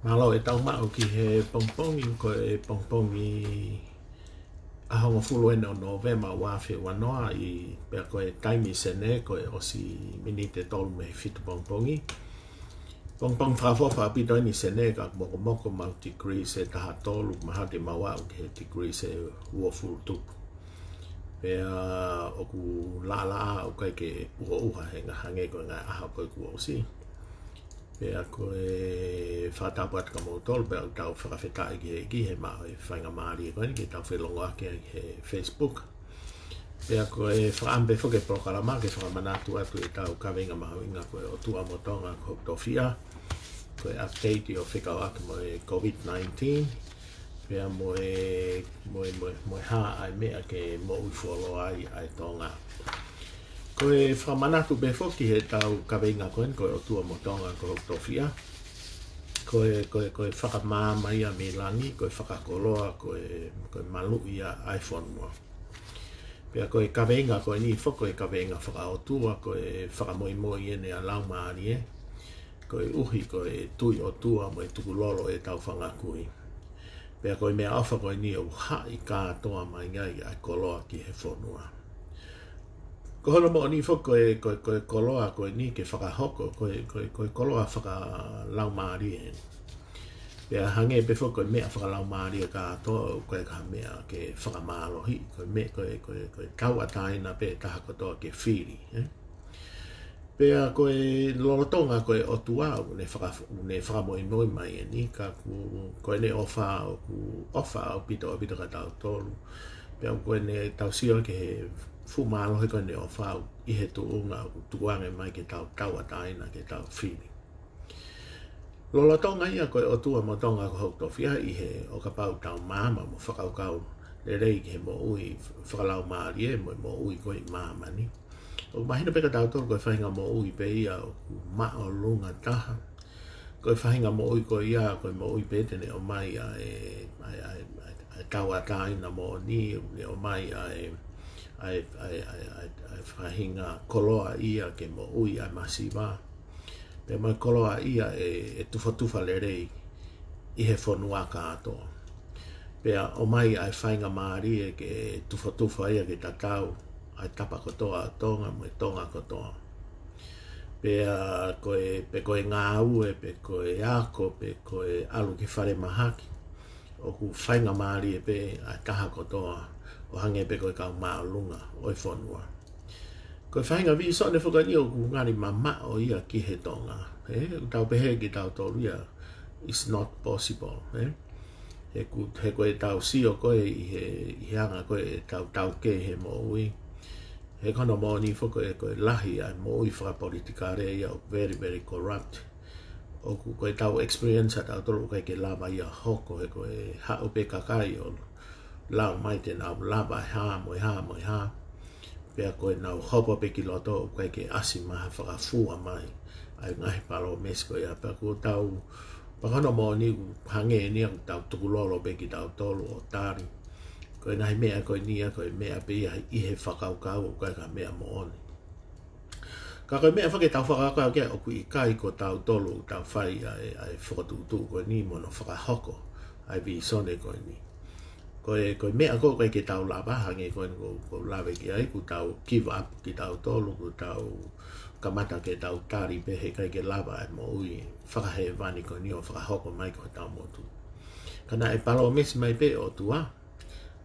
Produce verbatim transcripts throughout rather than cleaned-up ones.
Mālō e tau maʻu ki he pongipongi, ko e pongipongi ʻaho hongofulu ʻeni ʻo Nōvema ua afe ua noa, ʻi pea ko e taimi Senē ko e ʻosi miniti ʻe tolu mei he fitu pongipongi. Pongipongi fakaʻofoʻofa ʻaupito ʻeni Senē, ka mokomoko mau degrees ʻe taha tolu, mahalo te mau aʻu ki he degrees ʻe uofulu tupu. Pea ʻoku laʻalaʻā, ʻoku ʻikai ke ʻuhoʻuha he ngaahi hangē ko e ngaahi ʻaho ko ē kuo ʻosi. Pea ko e fakatapu atu kia moutolu, pea ʻoku tau fakafetaʻi ki he ʻEiki he maʻu e faingamālie ko eni ke tau felongoaki ai he Facebook. Pea ko e fakaʻamu pē foki e polokalama ke fakamanatu atu e tau kaveinga mahuʻinga ko e ʻOtua mo Tonga ko hoku tofiʻa. Ko e update ʻo fekauʻaki mo e COVID nineteen. Pea mo e, mo e, mo e, mo e hā ʻa e meʻa ke moʻui fuoloa ai ʻa e Tonga. Ko e fakamanatu pē foki he tau kaveinga ko eni, ko e ʻOtua mo Tonga ko hoku tofiʻa. Ko e, ko e, ko e fakamaama ia mei langi, ko e fakakoloa, ko e, ko e maluʻi ia ʻa e fonua. Pea ko e kaveinga ko eni foki, ko e kaveinga fakaʻotua, ko e fakamoimoi ʻeni ʻa e Laumālie, koeʻuhi ko e tui ʻOtua mo e tukulolo e tau fanga kui. Pea ko e meʻaʻofa ko eni ʻoku haʻi kātoa mai ai ʻa e koloa ki he fonua. Ko hono moʻoni foki ko e, ko e, ko e koloa ko eni ke fakahoko, ko e, ko e, ko e koloa fakalaumālie ʻeni. Pea hangē pē foki ko e meʻa fakalaumālie kātoa, ʻoku ʻikai ko ha meʻa ke fakamālohi, ko e meʻa, ko e, ko e, ko e tauʻatāina pē taha kotoa ke fili, ē? Pea ko e lolotonga ko e ʻOtua ʻoku ne faka-, ʻoku ne fakamoimoi mai ʻeni, ka ʻoku, ko ʻene ʻofa ʻoku ʻofa ʻaupito, ʻaupito kia tautolu. Pea ko ʻene tau sio ki he fuʻu mālohi ko ʻene ʻofa ʻi he tuʻunga ʻoku tukuange mai ke tau tauʻatāina, ke tau fili. Lolotonga ia ko e ʻOtua mo Tonga ko hoku tofiʻa, ʻi he ʻo kapau tau maama mo fakakaukau lelei ki he moʻui fakalaumālie mo e moʻui ko ē ʻi māmani, ʻoku mahino pē kia tautolu ko e faʻahinga moʻui pē ia ʻoku māʻolunga taha. Ko e faʻahinga moʻui ko ia, ko e moʻui pē te ne ʻomai ʻa e, ʻa e, ʻa e, ʻa e, ʻa e tauʻatāina moʻoni, ʻoku ne ʻomai ʻa e, ʻa e, ʻa e, ʻa e, ʻa e, ʻa e faʻahinga koloaʻia ke moʻui ʻa e masiva. Pea mo e koloaʻia ʻe, ʻe tufatufa lelei ʻi he fonua kātoa. Pea ʻomai ʻa e faingamālie ke tufatufa ia ke tatau ʻa e tapa kotoa ʻo Tonga mo e Tonga kotoa. Pea ko e, pe ko e ngāue, pe ko e ako, pe ko e ʻalu ki falemahaki, ʻoku faingamālie pē ʻa e taha kotoa ʻo hangē pē ko e kau māʻolunga ʻo e fonua. Ko e faʻahinga vīsone foki ʻeni ʻoku ngali mamaʻo ia ki he Tonga. Ē, ʻoku tau pehē kia tautolu ia, it's not possible, ē? He ʻoku, he ko e tau sio ko ē ʻi he, ʻi he anga ko ē ʻetau taukei he moʻui. He ko hono moʻoni foki ko e, ko e lahi ʻa e moʻui fakapolitikale ia ʻoku very, very corrupt. ʻOku ko e tau experience ʻa tautolu ʻoku ʻikai ke lava ia hoko, he ko e haʻu pē kakai ʻo lau mai te nau lava e hā mo e hā mo e hā. Pea ko e nau hopo pē ki loto ʻoku ʻikai ke ʻasi mai ha fakafua mai ʻa e ngaahi palōmesi ko ia. Pea ʻoku tau, pea ko hono moʻoni ʻoku hangē ʻeni ʻoku tau tukulolo pē kia tautolu ʻo tali. Ko e ngaahi meʻa ko ʻeni ia, ko e meʻa pē ia ʻi he fakakaukau, ʻoku ʻikai ko ha meʻa moʻoni. Ka ko e meʻa foki ke tau fakakaukau ki ai, ʻoku ʻikai ko tautolu ʻoku tau fai ʻa e, ʻa e fokotuʻutuʻu ko ʻeni mo hono fakahoko ʻa e vīsone ko ʻeni. Ko e, ko e meʻa ko ē ʻoku ʻikai ke tau lava, hangē ko ʻeni ʻoku, ʻoku lave ki ai, ʻoku tau give up kia tautolu, ʻoku tau kamata ke tau tali pē he ʻikai ke lava ʻa e moʻui fakahēvani ko ʻeni ʻo fakahoko mai ki hotau motu. Ka naʻe palōmesi mai pē ʻOtua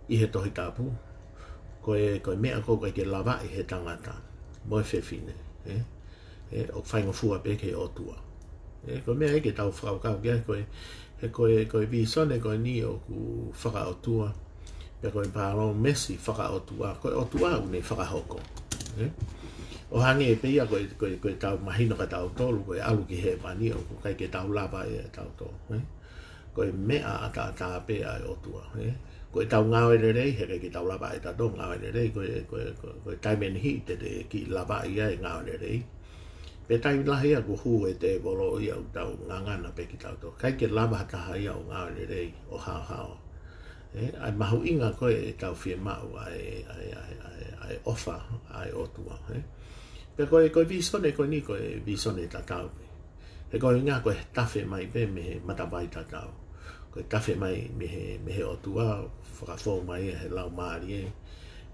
ʻi he Tohi Tapu, ko e, ko e meʻa ko ē ʻoku ʻikai ke lavaʻi he tangata mo e fefine, ē? Ē, ʻoku faingofua pē ki he ʻOtua. Ē, ko e meʻa ia ke tau fakakaukau ki ai, ko e, he ko e, ko e vīsone ko ʻeni ʻoku fakaʻotua, pea ko e palōmesi fakaʻotua, ko e ʻOtua ʻoku ne fakahoko, ē? ʻO hangē pē ia ko e, ko e, ko e tau mahino kia tautolu, ko e ʻalu ki hēvani ʻoku ʻikai ke tau lava ia ʻe tautolu, ē? Ko e meʻa ʻataʻatā pē ʻa e ʻOtua, ē? Ko e tau ngāue lelei, he ʻikai ke tau lava ʻe tautolu ngāue lelei, ko e, ko e, ko e, ko e taimi ʻe niʻihi te te kiʻi lava ia ʻe ngāue lelei. Pea taimi lahi ia ʻoku hū e tēvolo ia ʻo tau ngangana pē kia tautolu. ʻIkai ke lava ha taha ia ʻo ngāue lelei ʻo haohaoa. Ē, ʻa e mahuʻinga ko ē ʻe tau fiemaʻu ʻa e, ʻa e, ʻa e, ʻa e, ʻa e ʻofa ʻa e ʻOtua, ē? Pea ko e, ko e vīsone ko ʻeni, ko e vīsone tatau pē. He ko e ʻuhinga ko e tafe mai pē mei he matavai tatau. Ko e tafe mai mei he, mei he ʻOtua, fakafou mai ia he Laumālie.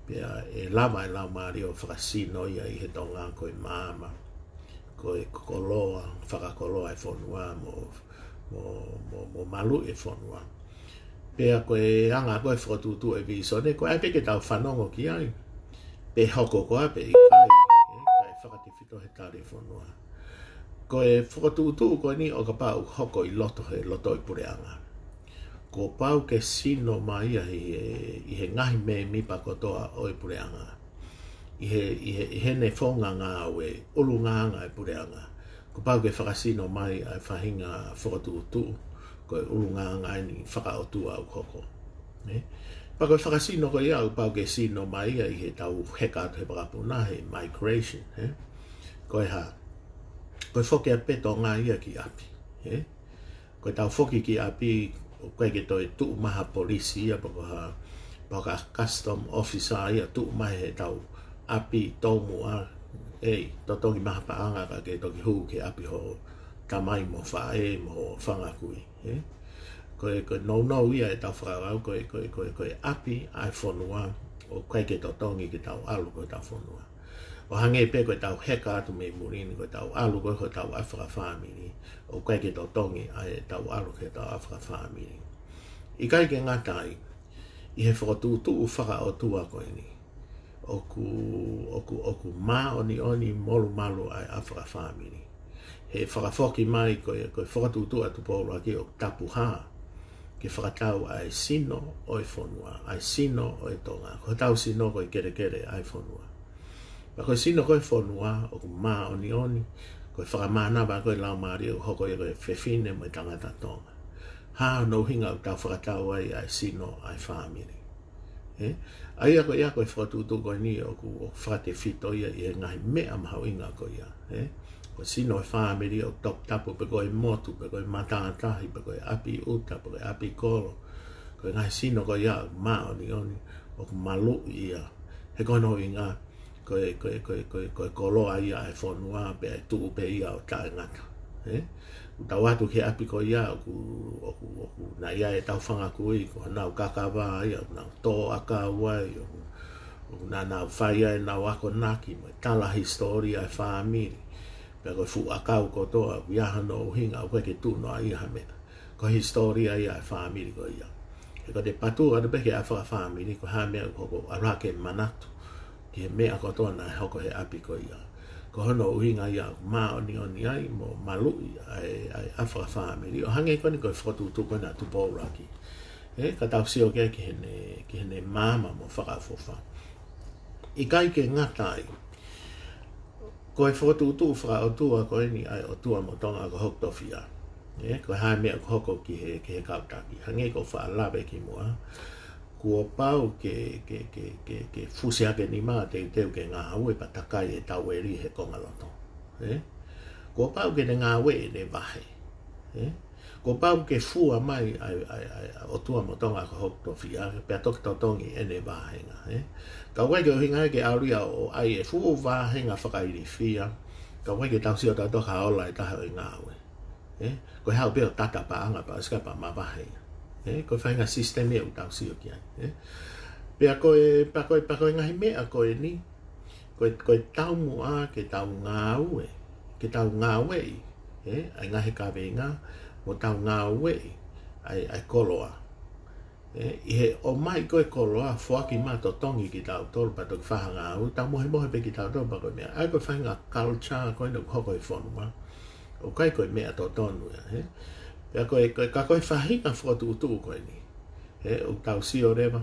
Pea ʻe lava e Laumālie ʻo fakasino ia ʻi he Tonga ko e maama, ko e koloa, fakakoloa e fonua mo, mo, mo, mo maluʻi e fonua. Pea ko e anga ko e fokotuʻutuʻu e vīsone, ko e ʻai pē ke tau fanongo ki ai. Pe hoko koā pe ʻikai, ē, kae fakatefito he tali e fonua. Ko e fokotuʻutuʻu ko eni ʻo kapau ʻoku hoko ʻi loto he loto ʻi puleʻanga, kuo pau ke sino mai ia ʻi he, ʻi he ngaahi mēmipa kotoa ʻo e puleʻanga. ʻI he, ʻi he, ʻi heʻene founga ngāue, ʻulungaanga e puleʻanga, kuo pau ke fakasino mai ʻa e faʻahinga fokotuʻutuʻu ko e ʻulungaanga eni fakaʻotua ʻoku hoko. Ē? Pea ko e fakasino ko ia ʻoku pau ke sino mai ia ʻi heʻetau heka atu he vakapuna, he migration, ē? Ko e hā? Ko e foki ʻa e Tonga ia ki ʻapi, ē? Ko ʻetau foki ki ʻapi, ʻoku ʻikai ke toe tuʻu mai ha polisi ia, pe ko ha, pe ko ha custom officer ia tuʻu mai heʻetau ʻapi tomuʻa, ē, totongi mai ha paʻanga kae ke toki hū ki he ʻapi hoʻo tamai mo faʻē mo fanga kui, ē? Ko e, ko e nounou ia ʻetau fakakaukau, ko e, ko e, ko e, ko e ʻapi ʻa e fonua, ʻoku ʻikai ke totongi ke tau ʻalu ko ʻetau fonua. ʻO hangē pē ko ʻetau heka atu mei muli ni, ko ʻetau ʻalu ko ē ko ʻetau ʻapi fakafāmili, ʻoku ʻikai ke totongi ʻa ʻetau ʻalu ko ʻetau ʻapi fakafāmili. ʻIkai ke ngata ai, ʻi he fokotuʻutuʻu fakaʻotua ko eni, ʻoku, ʻoku, ʻoku māʻoniʻoni molumalu ʻa e ʻapi fakafāmili. He fakafoki mai ko e, ko e fokotuʻutuʻu ʻa Tupou ʻUluaki ʻoku tapu hā ke fakatau ʻa e sino ʻo e fonua, ʻa e sino ʻo e Tonga. Ko hotau sino ko e kelekele ʻa e fonua. Pea ko e sino ko e fonua, ʻoku māʻoniʻoni, ko e fakamānava ko e Laumālie ʻoku hoko ia ko e fefine mo e tangata Tonga. Hā hono ʻuhinga ʻoku tau fakatau ai ʻa e sino ʻa e fāmili. Ē? ʻA ia ko ia ko e fokotuʻutuʻu ko eni ʻoku, ʻoku fakatefito ia ʻi he ngaahi meʻa mahuʻinga ko ia. Ē? Ko e sino e fāmili ʻoku toputapu pe ko e motu, pe ko e matātahi, pe ko e ʻapi ʻuta, pe ko e ʻapi kolo. Ko e ngaahi sino ko ia ʻoku māʻoniʻoni, ʻoku maluʻi ia. He ko hono ʻuhinga, ko e, ko e, ko e, ko e, ko e koloa ia ʻa e fonua, pea ʻe tuʻu pē ia ʻo taʻengata. Ē? ʻOku tau ʻatu ki he ʻapi ko ia, ʻoku, ʻoku, ʻoku na ia ʻetau fanga kui, ko honau kakava ia, ʻoku nau tō ʻakau ai, ʻoku, ʻoku na nau fai ai ʻenau akonaki, mo e tala hisitōlia e fāmili. Pea ko e fuʻu ʻakau kotoa, ʻoku ʻi ai hono ʻuhinga, ʻoku ʻikai ke tuʻu noa ia ha meʻa. Ko e hisitōlia ia e fāmili ko ia. He ko e te patu, ka te peke ʻa fakafāmili, ko e hā e meʻa ʻoku hoko, ʻalu hake manatu ki he meʻa kotoa naʻe hoko he ʻapi ko ia. Ko hono ʻuhinga ia māʻoniʻoni ai mo maluʻi ʻa e, ʻa e ʻapi fakafāmili. ʻO hangē ko eni ko e fokotuʻutuʻu ko ena ʻa Tupou ʻUluaki. Ē, ka tau sio ki ai ki heʻene, ki heʻene maama mo fakaʻofoʻofa. ʻIkai ke ngata ai, ko e fokotuʻutuʻu fakaʻotua ko eni ʻa e ʻOtua mo Tonga ko hoku tofiʻa. Ē, ko e hā e meʻa ʻoku hoko ki he, ki he kau taki. Hangē ko e faʻa lave kimuʻa. Kuo pau ke, ke, ke, ke, ke fusi hake nima teuteu ke ngāue pea takai e taueli he kongaloto. Ē? Kuo pau ke ne ngāue ʻene vahe. Ē? Kuo pau ke fua mai ʻa e, ʻa e, ʻa e, ʻa e ʻOtua mo Tonga ko hoku tofiʻa, pea toki totongi ʻene vāhenga, ē? Ka ʻoku ʻikai ke ʻuhinga ke ʻalu ia ʻo ʻai e fuʻu vāhenga fakailifia, ka ʻoku ʻikai ke tau sio tautolu ki ha ola ʻe taha ʻo e ngāue. Ē? Ko e haʻu pē ʻo tata paʻanga pea ʻosi ka pea mavahe ia. Ē? Ko e faʻahinga sisitemi ia ʻoku tau sio ki ai, ē? Pea ko e, pea ko e, pea ko e ngaahi meʻa ko eni, ko e, ko e taumuʻa ke tau ngāue, ke tau ngāueʻi, ē, ʻa e ngaahi kaveinga, mo tau ngāueʻi ʻa e, ʻa e koloa. Ē, ʻi he ʻomai ko e koloa, foaki mai totongi kitautolu pea toki fai ha ngāue, tau mohemohe pē kitautolu pea ko e meʻa. ʻA ia ko e faʻahinga culture ko ena ʻoku hoko he fonua, ʻoku ʻikai ko e meʻa totonu ia, ē. Pea ko e, ko e, ka ko e faʻahinga fokotuʻutuʻu ko eni, ē, ʻoku tau sio leva,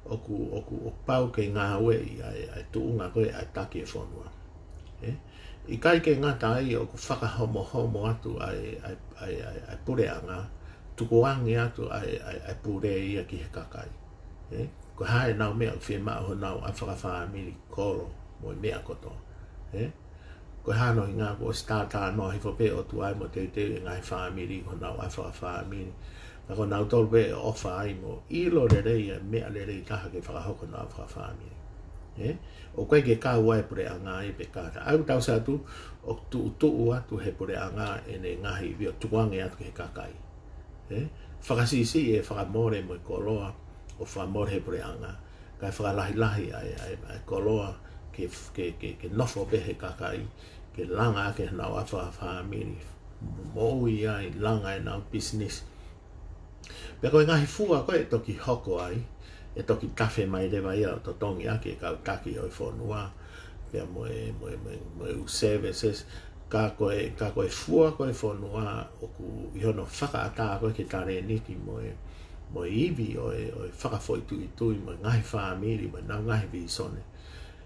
ʻoku, ʻoku, ʻoku pau ke ngāueʻi ʻa e, ʻa e tuʻunga ko ē ʻa e taki e fonua. Ē? ʻIkai ke ngata ai ʻoku fakahomohomo atu ʻa e, ʻa e, ʻa e, ʻa e, ʻa e puleʻanga, tukuange atu ʻa e, ʻa e, ʻa e pule ia ki he kakai. Ē? Ko e hā ʻenau meʻa ʻoku fiemaʻu honau ʻapi fakafāmili, kolo, mo e meʻa kotoa. Ē? Ko e hā hono ʻuhinga kuo ʻosi tātānoa hifo pē ʻOtua ai mo teuteu e ngaahi fāmili, ko honau ʻapi fakafāmili. Ka ko nautolu pē ʻe ʻofa ai mo ʻilo lelei e meʻa lelei taha ke fakahoko honau ʻapi fakafāmili. Ē? ʻOku ʻikai ke kau ai e puleʻanga ia pe kātaki. ʻOku tau sio atu, ʻoku tuʻutuʻu atu he puleʻanga ʻene ngaahi ivi ʻo tukuange atu ki he kakai. Ē? Fakasiʻisiʻi e fakamole mo e koloa, ʻo fakamole he puleʻanga. Kae fakalahilahi ʻa e, ʻa e, ʻa e koloa ke, ke, ke, ke nofo pē he kakai, ke langa ʻaki honau ʻapi fakafāmili, moʻui ai, langa ʻenau business. Pea ko e ngaahi fua ko ē ʻe toki hoko ai, ʻe toki tafe mai leva ia ʻo totongi ʻaki e kau taki ʻo e fonua, pea mo e, mo e, mo e, mo e ʻū services, ka ko e, ka ko e fua ko ē e fonua ʻoku ʻi hono fakaʻatā ko ē ki he talēniti mo e, mo e ivi ʻo e, ʻo e fakafoʻituitui mo e ngaahi fāmili mo ʻenau ngaahi vīsone.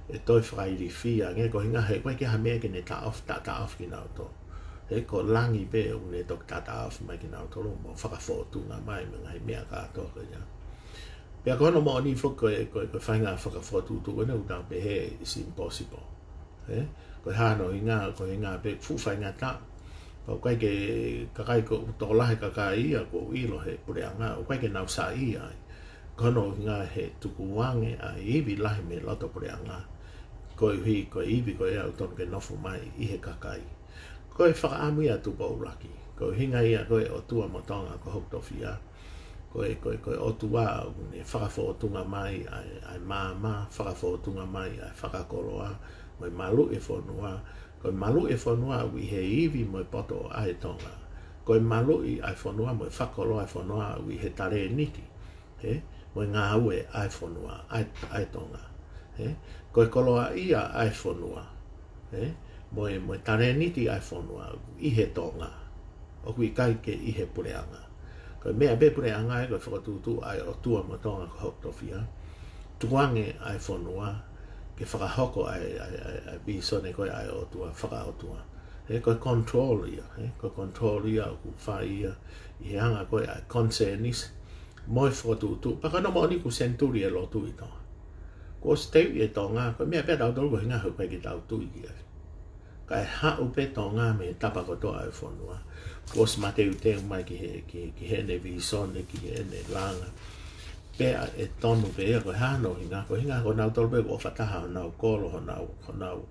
ʻE toe fakailifia ange, ko e ʻuhinga he ʻoku ʻikai ke ʻi ai ha meʻa ke ne taʻofi, ta-, taʻofi kinautolu. He ko langi pē ʻoku ne toki taʻofi mai kinautolu, mo fakafōtunga mai mo e ngaahi meʻa kātoa ko ia. Pea ko hono moʻoni foki ko e, ko e, ko e faʻahinga fakafoʻituitui ko eni ʻoku tau pehē is impossible. Ē? Ko e hā hono ʻuhinga, ko e ʻuhinga pē fuʻu faingataʻa. Pea ʻoku ʻikai ke, kakai ko e tokolahi e kakai ia ʻoku ʻilo he puleʻanga, ʻoku ʻikai ke nau saiʻia ai. Ko hono ʻuhinga he tukuange ʻa e ivi lahi mei loto puleʻanga. Koeʻuhi, ko e ivi ko ia ʻoku totonu ke nofo mai ʻi he kakai. Ko e fakaʻamu ia ʻa Tupou ʻUluaki. Ko e ʻuhinga ia ko e ʻOtua mo Tonga ko hoku tofiʻa. Ko e, ko e, ko e ʻOtua ʻoku ne fakafōtunga mai ʻa e, ʻa e maama, fakafōtunga mai ʻa e fakakoloa, mo e maluʻi e fonua. Ko e maluʻi e fonua ʻoku ʻi he ivi mo e poto ʻa e Tonga. Ko e maluʻi ʻa e fonua mo e fakakoloa e fonua ʻoku ʻi he talēniti, ē? Mo e ngāue ʻa e fonua, ʻa e, ʻa e Tonga, ē? Ko e koloaʻia ʻa e fonua, ē? Mo e, mo e talēniti ʻa e fonua ʻoku ʻi he Tonga. ʻOku ʻikai ke ʻi he puleʻanga. Ko e meʻa pē puleʻanga ē, ko e fakatuʻutuʻu ʻa e ʻOtua mo Tonga ko hoku tofiʻa. Tukuange ʻa e fonua ke fakahoko ʻa e, ʻa e, ʻa e, ʻa e vīsone ko ē ʻa e ʻOtua, fakaʻotua. Ē, ko e control ia, ē, ko e control ia ʻoku fai ia ʻi he anga ko ē ʻa e consensus mo e fokotuʻutuʻu. Pea ko hono moʻoni kuo senituli e lotu ʻi Tonga. Kuo ʻosi teuʻi e Tonga, ko e meʻa pē ʻa tautolu ko e ʻuhinga he ʻoku ʻikai ke tau tui ki ai. Kae haʻu pē Tonga mei he tapa kotoa ʻo e fonua. Kuo ʻosi mateuteu mai ki he, ki, ki heʻene vīsone, ki heʻene langa. Pea ʻe tonu pē ia ko e hā hono ʻuhinga, ko e ʻuhinga ko nautolu pē ʻoku ʻofa taha honau kolo, honau, honau,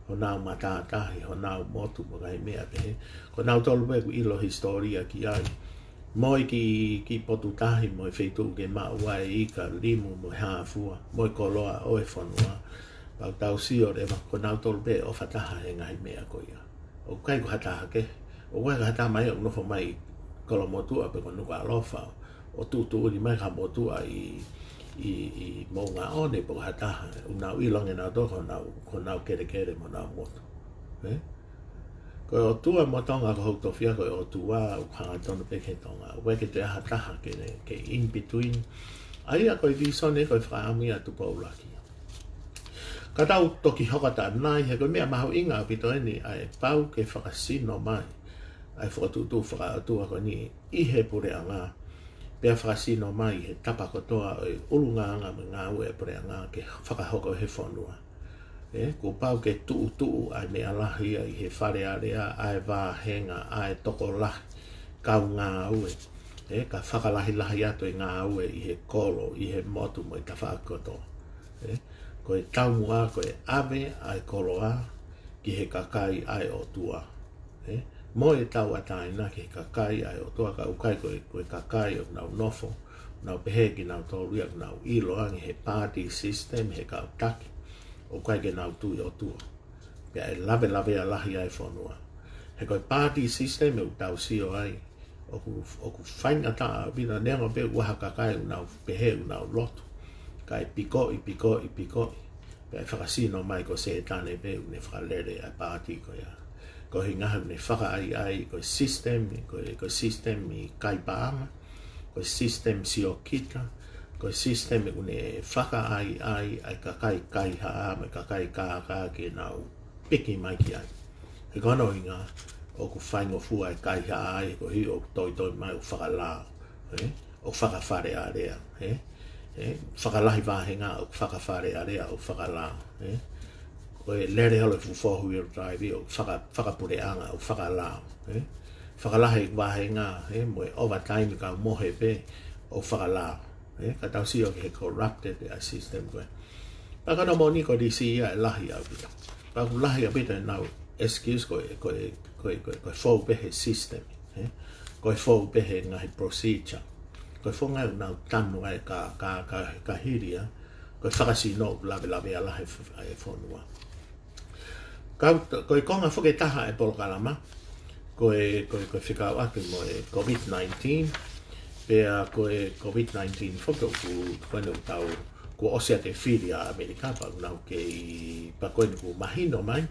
honau matātahi, honau motu, mo e ngaahi meʻa pehē. Ko nautolu pē ʻoku ʻilo hisitōlia ki ai. Mo e kiʻi, kiʻi potu tahi, mo e feituʻu ke maʻu ai e ika, limu, mo e hā fua, mo e koloa ʻo e fonua. Pea ʻoku tau sio leva, ko nautolu pē ʻofa taha he ngaahi meʻa ko ia. ʻOku ʻikai ko ha taha kehe, ʻoku ʻikai ko ha taha mai ʻoku nofo mai Kolomotuʻa pe ko Nukuʻalofa, ʻo tuʻutuʻuni mai ki ha motuʻa ʻi, ʻi, ʻi Moʻungaʻone pe ko ha taha, ʻoku nau ʻilo ange nautolu ko honau, ko honau kelekele mo honau motu. Ē? Ko e ʻOtua mo Tonga ko hoku tofiʻa, ko e ʻOtua ʻoku hangatonu pē ki he Tonga. ʻOku ʻikai ke toe ʻi ai ha taha ke ne, ke in between. ʻA ia ko e vīsone ko e fakaʻamu ia ʻa Tupou ʻUluaki. Ka tau toki hoko atu ʻanenai, he ko e meʻa mahuʻinga ʻaupito eni ʻa e pau ke fakasino mai ʻa e fokotuʻutuʻu fakaʻotua ko eni ʻi he puleʻanga. Pea fakasino mai he tapa kotoa ʻo e ʻulungaanga mo e ngāue ʻa e puleʻanga ke fakahoko he fonua. Ē, kuo pau ke tuʻutuʻu ʻa e meʻa lahi ia ʻi he Fale Alea, ʻa e vāhenga, ʻa e tokolahi kau ngāue. Ē, ka fakalahilahi atu e ngāue ʻi he kolo, ʻi he motu mo e tafaʻaki kotoa. Ē, ko e taumuʻa, ko e ʻave ʻa e koloa ki he kakai ʻa e ʻOtua. Ē, mo e tauʻatāina ki he kakai ʻa e ʻOtua, ka ʻoku ʻikai ko e, ko e kakai ʻoku nau nofo, nau pehē kinautolu ia ʻoku nau ʻilo ange he party system, he kau taki, ʻoku ʻikai ke nau tui ʻOtua. Pea ʻe lavelavea lahi ai e fonua. He ko e party system ʻoku tau sio ai, ʻoku, ʻoku faingataʻa ʻaupito neongo pē ʻoku ʻi ai ha kakai ʻoku nau pehē ʻoku nau lotu. Kae pikoʻi, pikoʻi, pikoʻi. Pea ʻe fakasino mai ko Sētane pē ʻoku ne fakalele ʻa e paati ko ia. Ko e ʻuhinga he ʻoku ne fakaʻaiʻai, ko e system, ko e, ko e system ʻi kai paʻanga, ko e system siokita, ko e system ʻoku ne fakaʻaiʻai ʻa e kakai kaihaʻa mo e kakai kākā ke nau piki mai ki ai. He ko hono ʻuhinga, ʻoku faingofua e kaihaʻa ai, koeʻuhi ʻoku toitoi mai ʻoku fakalao, ē? ʻOku fakafalealea, ē? Ē? Fakalahi vāhenga ʻoku fakafalealea ʻoku fakalao, ē? Ko e lele holo e fuʻu four wheel drive ʻoku faka-, fakapuleʻanga ʻoku fakalao, ē? Fakalahi vāhenga, ē? Mo e overtime kau mohe pē ʻoku fakalao, ē? Ka tau sio ki he corrupted ʻa e system ko ē. Pea ko hono moʻoni ko e D C ia ʻe lahi ʻaupito. Pea ʻoku lahi ʻaupito ʻenau excuse ko e, ko e, ko e, ko e, ko e fou pē he system, ē? Ko e fou pē he ngaahi procedure. Ko e founga ʻenau tanu ai ka, ka, ka, ka hili ia. Ko e fakasino ʻoku lavelavea lahi e f-, e fonua. Ka, ko e konga foki ʻe taha e polokalama, ko e, ko e, ko e fekauʻaki mo e COVID nineteen, pea ko e COVID nineteen foki ʻoku, ko eni ʻoku tau, kuo ʻosi ʻa e fili ʻa ʻAmelika, pea nau kei, pea ko eni kuo mahino mai,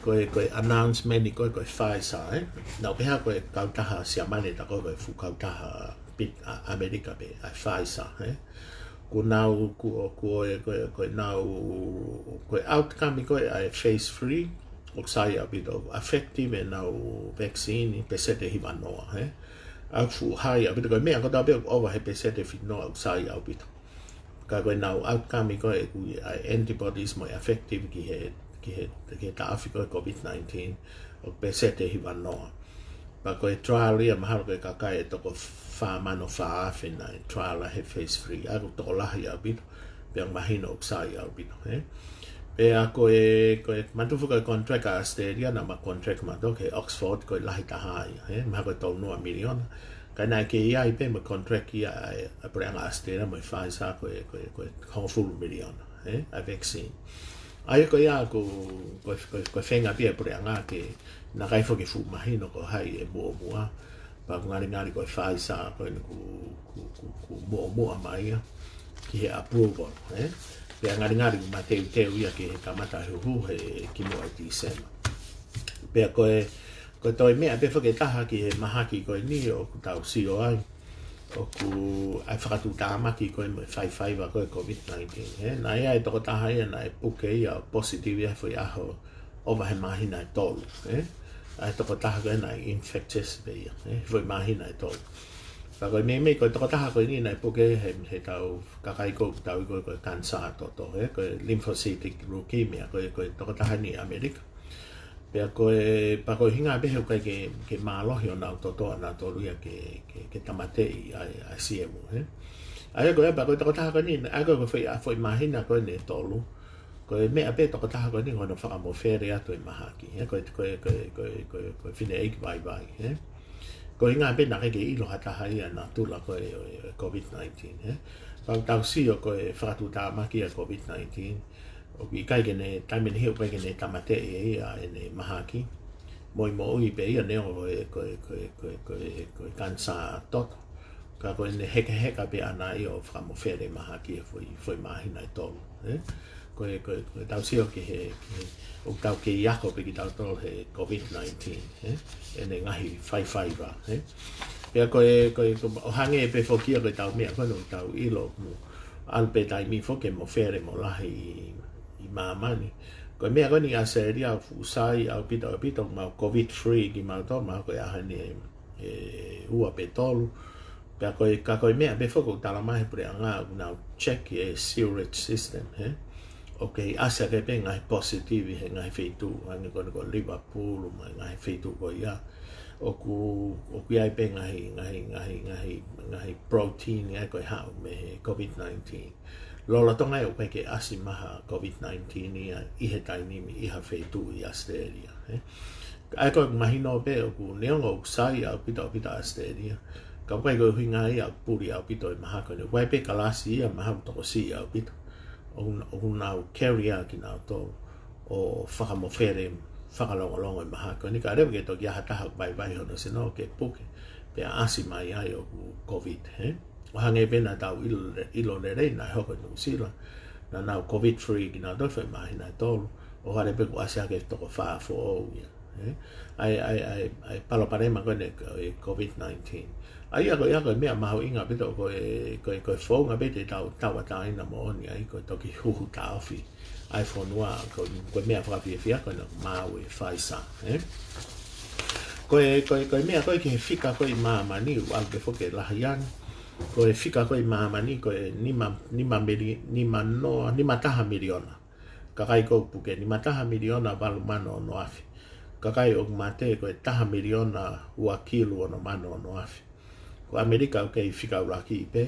ko e, ko e announcement ni ko e, ko e Pfizer, ē? Nau pehē ko e kautaha Siamane ta ko e, ko e fuʻu kautaha pit-, ʻa ʻAmelika pē, ʻa e Pfizer, ē? Ko nau, ko, ko e, ko e, ko e nau, ko e outcome ko e ʻa e phase three, ʻoku sai ʻaupito, effective ʻenau vaccine, peseti ʻe hiva noa, ē? ʻOku fuʻu hai ʻaupito, ko e meʻa kotoa pē ʻoku ʻova he peseti ʻe fitu noa, ʻoku sai ʻaupito. Ka ko e nau outcome ko e ʻoku ʻi ai e antibodies mo e effective ki he, ki he, ki he taʻofi ko e COVID nineteen, ʻoku peseti ʻe hiva noa. Pea ko e trial ia mahalo ko e kakai ʻe toko fā mano fā afe naʻe trial he phase three, ʻa ia ʻoku tokolahi ʻaupito, pea mahino ʻoku sai ʻaupito, ē? Pea ko e, ko e manatu foki ko e contract ʻa ʻAositelēlia, naʻa ma contract mautolu ki he Oxford ko e lahi taha ia, ē? Mahalo ko e tolu noa miliona. Ka naʻe kei ʻi ai pē mo e contract ia ʻa e, ʻa e puleʻanga ʻAositelēlia mo e Pfizer ko e, ko e, ko e hongofulu miliona, ē? ʻA e vaccine. ʻA ia ko ia ko, ko, ko, ko e feinga pē ʻa e puleʻanga ke nau ʻikai foki fuʻu mahino ko hai ʻe muʻomuʻa. Pea ʻoku ngalingali ko e Pfizer ko eni ʻoku, ʻoku, ʻoku, ʻoku muʻomuʻa mai ia ki he approval, ē? Pea ngalingali ʻoku mateuteu ia ki he kamata huhu he kimuʻa ʻi Tīsema. Pea ko e, ko e toe meʻa pē foki ʻe taha ki he mahaki ko eni ʻoku tau sio ai, ʻoku ʻi ai e fakatuʻutāmaki ko e mo e faifaiva ko e COVID nineteen, ē? Naʻe ʻi ai e tokotaha ia naʻe puke ia ʻo positive ia he foʻi ʻaho ʻova he māhina ʻe tolu, ē? ʻA e tokotaha ko ē naʻe infectious pē ia, ē? He foʻi māhina ʻe tolu. Pea ko e meimei ko e tokotaha ko eni naʻe puke he, he tau kakai ko ē ʻoku tau ui ko e, ko e kanisā toto, ē? Ko e lymphocytic leukemia, ko e, ko e tokotaha ni ʻi ʻAmelika. Pea ko e, pea ko e ʻuhinga pē he ʻoku ʻikai ke, ke mālohi ʻenau toto ʻanautolu ia ke, ke, ke tāmateʻi ʻa e, ʻa e siemu, ē? ʻA ia ko e, pea ko e tokotaha ko eni, ʻa ia ko e foʻi, ʻa e foʻi māhina ko eni ʻe tolu. Ko e meʻa pē tokotaha ko eni ko hono fakamofele atu e mahaki, ē? Ko e, ko e, ko e, ko e, ko e, ko e fineʻeiki vaivai, ē? Ko e ʻuhinga pē naʻe ʻikai ke ʻilo ha taha ia natula ko e, ʻo e, ʻo e COVID nineteen, ē? Pea ʻoku tau sio ko e fakatuʻutāmaki ʻa e COVID nineteen, ʻoku ʻikai ke ne, taimi ni he ʻoku ʻikai ke ne tāmateʻi ʻe ia ʻene mahaki. Moʻi moʻui pē ia neongo ko e, ko e, ko e, ko e, ko e, ko e kanisā toto. Ka ko ʻene hekeheka pē ʻana ia ʻo fakamofele mahaki he foʻi, foʻi māhina ʻe tolu, ē? Ko e, ko e, ko e tau sio ki he, ki he, ʻoku tau kei ako pē kitautolu he COVID nineteen, ē? ʻEne ngaahi faifaiva, ē? Pea ko e, ko e, ko e, ʻo hangē pē foki ia ko e tau meʻa ko eni ʻoku tau ʻilo mo ʻalu pē taimi foki ke mofele mo lahi ʻi, ʻi māmani. Ko e meʻa ko eni ʻAositelēlia ʻoku fuʻu sai ʻaupito, ʻaupito mau COVID free kimautolu, mahalo ko e ʻaho eni ʻe, ʻe ua pe tolu. Pea ko e, ka ko e meʻa pē foki ʻoku talamai he puleʻanga ʻoku nau check e sewerage system, ē? ʻOku kei ʻasi hake pē ngaahi positive he ngaahi feituʻu, hangē ko eni ko Liverpool, mo e ngaahi feituʻu ko ia. ʻOku, ʻoku ʻi ai pē ngaahi, ngaahi, ngaahi, ngaahi, ngaahi protein ia ko ē haʻu mei he COVID nineteen. Lolotonga ia ʻoku ʻikai ke ʻasi mai ha COVID nineteen ia ʻi he taimi ni ʻi ha feituʻu ʻi ʻAositelēlia, ē? ʻA ia ko e mahino pē ʻoku neongo ʻoku sai ʻaupito, ʻaupito ʻAositelēlia, ka ʻoku ʻikai ko e ʻuhinga ia ʻoku puli ʻaupito e mahaki ko eni. ʻOku ʻi ai pē kalasi ia mahalo ʻoku tokosiʻi ʻaupito. ʻOku, ʻoku nau carry ʻa kinautolu ʻo fakamofele, fakalongolongo e mahaki ko eni, kae ʻoua ke toki ʻi ai ha taha ʻoku vaivai hono sino ke puke, pea ʻasi mai ai ʻoku COVID, ē? ʻO hangē pē naʻa tau ʻilo, ʻilo lelei naʻe hoko ʻi Nuʻusila, naʻa nau COVID free kinautolu he māhina ʻe tolu, ʻo hangē pē kuo ʻasi hake toko fā foʻou ia, ē? ʻA e, ʻa e, ʻa e, ʻa e palopalema ko eni ʻo e COVID nineteen. ʻA ia ko ia ko e meʻa mahuʻinga ʻaupito ko e, ko e, ko e founga pē te tau tauʻatāina moʻoni ai, ko e toki huhu taʻofi ʻa e fonua, ko, ko e meʻa fakafiefia ko ena maʻu e Pfizer, ē? Ko e, ko e, ko e meʻa ko ē ki he fika ko ē ʻi māmani, ʻoku ʻalu pē foki ʻo lahi ange. Ko e fika ko ē ʻi māmani, ko e nima, nima mili-, nima noa, nima taha miliona kakai ʻoku puke, nima taha miliona valu mano ono afe. Kakai ʻoku mate, ko e taha miliona ua kilu ono mano ono afe. Ko ʻAmelika ʻoku kei fika ʻuluaki pē.